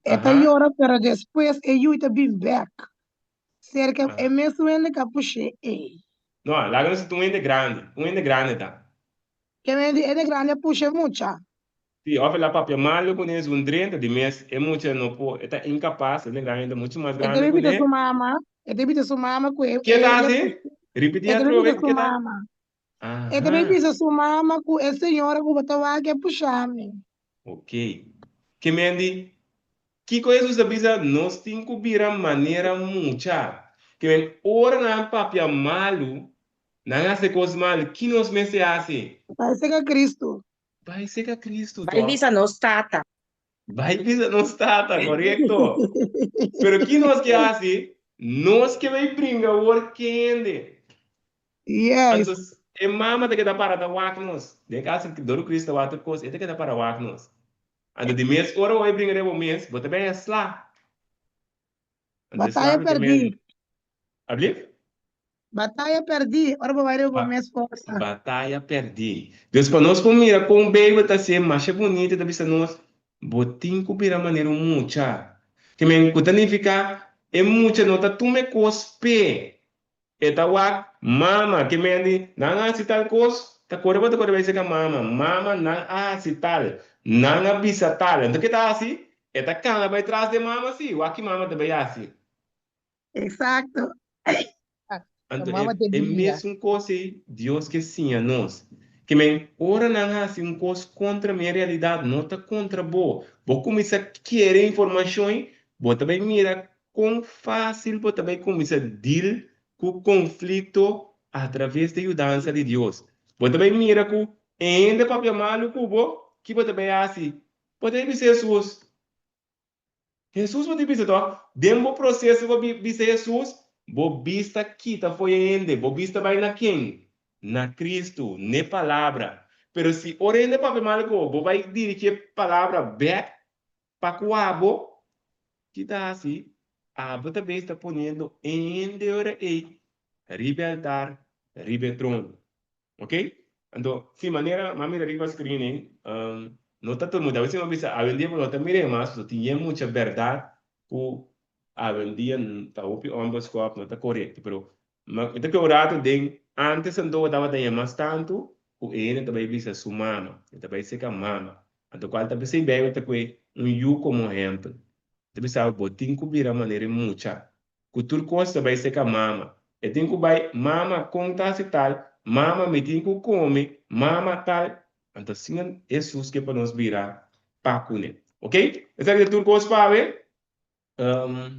e ta yora, pero despues e yu ta bin bek. Serka e mes hende ka push'é ei. No, laga nos un hende grandi, un hende grandi ta. Ke hende hende grandi a pusha e mucha. Si, òf el a papia malu kuné, es un drenta di mes, e mucha no por, e ta inkapas, hende grandi ta muchu mas E ta grandi bibita kuné. su mama, e ta bibita su mama ku e, Ke e ta el a hasi? push, Ripití e ta atrobe, bibita su ke ta? mama. E ta Aha. bibita su mama ku e señora ku bo ta wak a pusha mi. Ok. Ke men di, kiko Hesus a bisa? Nos tin ku bira manera mucha. Ke men, ora nan papia malu, nan hasi kos malu, ki nos mester hasi? Bai sega Kristu. Bai sega Kristu, Bai tòg? bisa nos Tata. Bai bisa nos Tata, korekto. Pero ki nos ke hasi? Nos ke bai bringa awor kende. Yes. Anto e mama ta keda para ta wak nos. Den kaso dor ku Kristu ta wak tur kos, e ta keda para wak nos. Anto di mes ora bo bai bringa den bo mes, bo ta bai a sla. Anto e sla Bataya ku ke pèrdí. men. Ablief? Bataya pèrdí, ora bo bai riba bo mes forsa. Bataya pèrdí. Dus pa nos por mira kon Beibel ta ser masha bunita e ta bisa nos, Bo tin ku bira manera un mucha. Ke men ku ta nifiká e mucha no ta tuma e kos p'e. E ta wak mama. Ke men di nan a hasi tal kos, ta kore bo ta kore bai serka mama. Mama nan a hasi tal, nan a bisa tal. Anto ke ta hasi? E ta kana bai tras di e mama si, wak ki mama ta bai hasi. Exacto. Anto Mama e, te e guia. mesun kos ei Dios ke siña nos. Ke men, ora nan hasi un kos kontra mi, en realidat no ta kontra bo. Bo kuminsá kere informashon ei, bo ta bai mira kon fásil bo ta bai kuminsá dil ku konflikto atraves di yudansa di Dios. Bo ta bai mira ku e hende papia malu ku bo, ki bo ta bai hasi? Bo ta bai bisa Hesus, Hesus bo tin bisa tòg? Den bo proseso pa bisa Hesus, bo bista kita fo'i e hende, bo bista bai na ken? Na Kristu, n'e Palabra. Pero si ora hende papia mal ku bo, bo bai dirigi e Palabra bèk pa ku abo, ki ta hasi? Abo ta bes ta poniendo e hende ora ei riba e altar, riba e trono. Ok? Anto, si manera m'a mira riba screen ei, no ta tur mucha. Awe si m'a bisa awendia bo no ta mir'é mas, pasobra tin yen mucha bèrdat ku awendia ta hopi onbeskòp, no ta korekto. Pero mi ta kere un rato den antes anto bo tabata yen mas tantu ku e hende ta bai bisa su mama, e ta bai seka mama. Anto kual ta p'esei Beibel ta kue un yu komo ehèmpel. Ta bisa bo tin ku bira manera e mucha. Ku tur kos ta bai seka mama. E tin ku bai, mama kon ta hasi tal, mama mi tin ku kome, mama tal. Anto asina Hesus ke pa nos bira pa kuné. Ok? Esaki ta tur kos pa awe.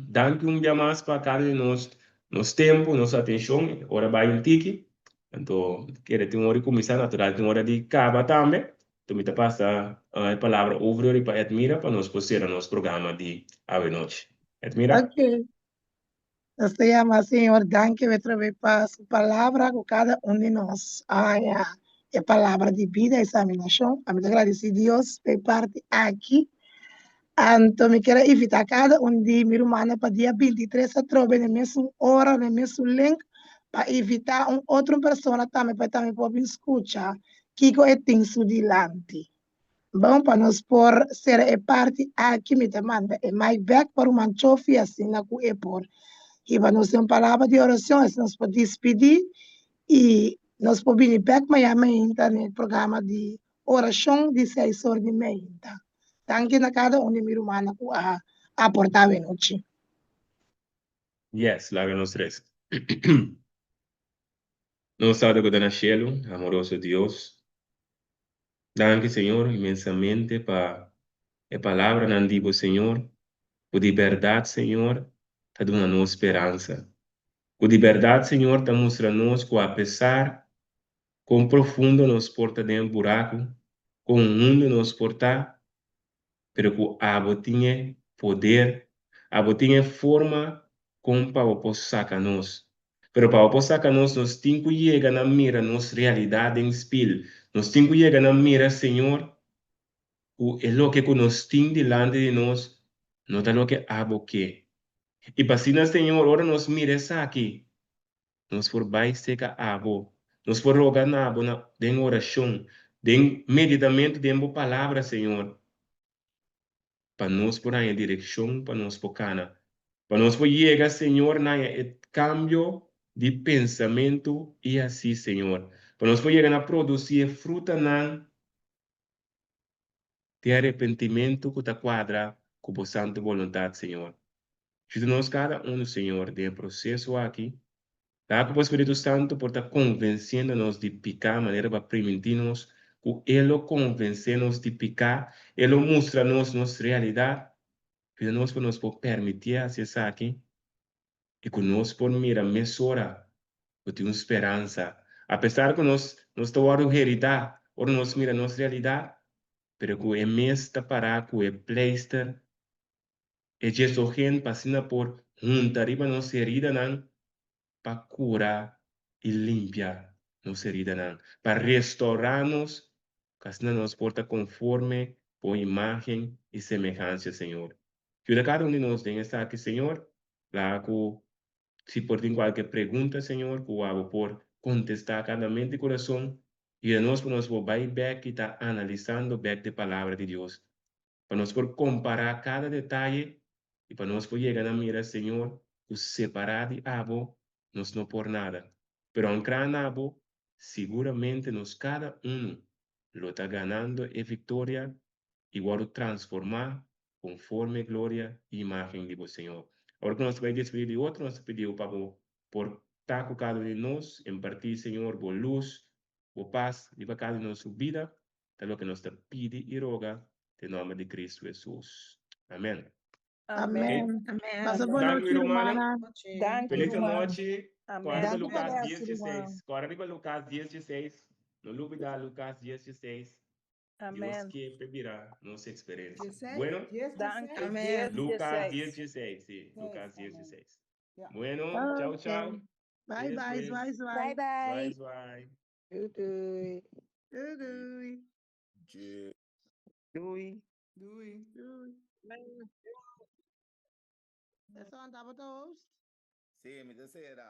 Danki un bia mas pa kada di nos, nos tempu, nos atenshon. Ora bai un tiki. Anto kere tin ora di kuminsá, natural tin ora di kaba tambe. Anto mi ta pasa e palabra over ori pa Edmira pa nos por sera nos programa di awe nochi. Edmira. Ok. Nos ta yama Señor danki otra vez pa su palabra ku kada un di nos a haña e palabra di bida, examinashon. Ami ta gradisí Dios pa e parti aki. Anto mi kier a invitá kada un di mi rumannan pa dia 23 atrobe na e mesun ora, na e mesun link, pa invitá un otro persona tambe pa e tambe por bin skucha kiko e tin su dilanti. Bon, pa nos por sera e parti aki mi ta manda e mic bek pa ruman Chofi asina ku e por hiba nos den un palabra di oracion asina nos por dispidi y nos por bini bek mañana mainta den e programa di oracion di seis or di mainta. Danki na kada un di mi rumannan ku a aporta awe nochi. Yes, laga nos resa. Nos Tata ku ta na shelu, amoroso Dios, danki Señor inmensamente pa e palabranan di bo Señor, ku di bèrdat Señor ta duna nos speransa, ku di bèrdat Señor ta mustra nos ku apesar kon profundo nos por ta den e buraku, kon hundu nos por ta, pero ku abo tin e poder, abo tin e forma kon pa bo por saka nos. Pero pa bo por saka nos, nos tin ku yega na mira nos realidat den spil. Nos tin ku yega na mira, Señor, ku e loke ku nos tin dilanti di nos no ta loke abo ke. I pa asina, Señor, ora nos mira esaki, Nos por bai serka abo. Nos por roga na abo na den orashon, den meditamentu den bo Palabra, Señor, pa nos por haña direkshon pa nos por kana, pa nos por yega, Señor, na haña e kambio di pensamentu i hasi, Señor, pa nos por yega na produsí e frutanan di arepentimentu ku ta kuadra ku bo santu boluntat, Señor. Juda nos kada unu, Señor, den e proseso aki. Laga ku bo Spiritu Santu por ta konvensiendo nos di piká manera bo a primintí nos ku E lo konvensé nos di piká, E lo mustra nos nos realidat. Juda nos pa nos por permitié hasi esaki i ku nos por mira mesora ku tin un speransa. Apesar ku nos nos ta wòrdu heridá ora nos mira nos realidat, pero ku E mes ta pará ku e pleister E djesogen pa asina por hunta riba nos heridanan pa kura i limpia nos heridanan, pa restourá nos ku asina nos por ta konforme bo imágen i semehansia, Señor. Yuda kada un di nos den esaki, Señor. Laga ku. Si por tin kualke pregunta, Señor, ku abo por kontestá kada mente i kurason, yuda nos pa nos por bai bèk i ta analisando bèk de Palabra di Dios, pa nos por kompará kada detaye i pa nos por yega na mira, Señor, ku separá di abo nos no por nada. Pero ankrá na abo, siguramente nos kada unu lo ta ganando e viktoria i wòrdu transformá konforme gloria i imágen di bo, Señor. Ora ku nos ta bai despedí di otro, nos ta pidi bo pa bo por ta ku kada un di nos, impartí, Señor, bo lus, bo pas riba kada un di nos su bida, ta loke nos ta pidi i roga den nòmber di Kristu Hesus. Amèn. Amèn. Amen. Pasa bon Danki, nochi, rumannan. rumannan. Danki, Feliz ruman. nochi. Kòrda Amèn. riba Danki Lukas pa 10, lès, ruman. 16. Kòrda riba Lukas 10, 16. No lubidá Lukas 10, 16. Dios Amèn. ke pa bira nos eksperensia. 16, Bueno, 10, Danki. 16. 10, Lukas 10, 16. 16. Sí, Lukas 10, Amèn. 16. Ja. Bueno, chau, chau. Ok. Bye, Te bye, despues. zwaai, zwaai. Bye Zwaai, bye. zwaai. Doei doei. Doei, doei. Doei. Doei. Doei. Eso andaba ta host? Sí, mi ta sera.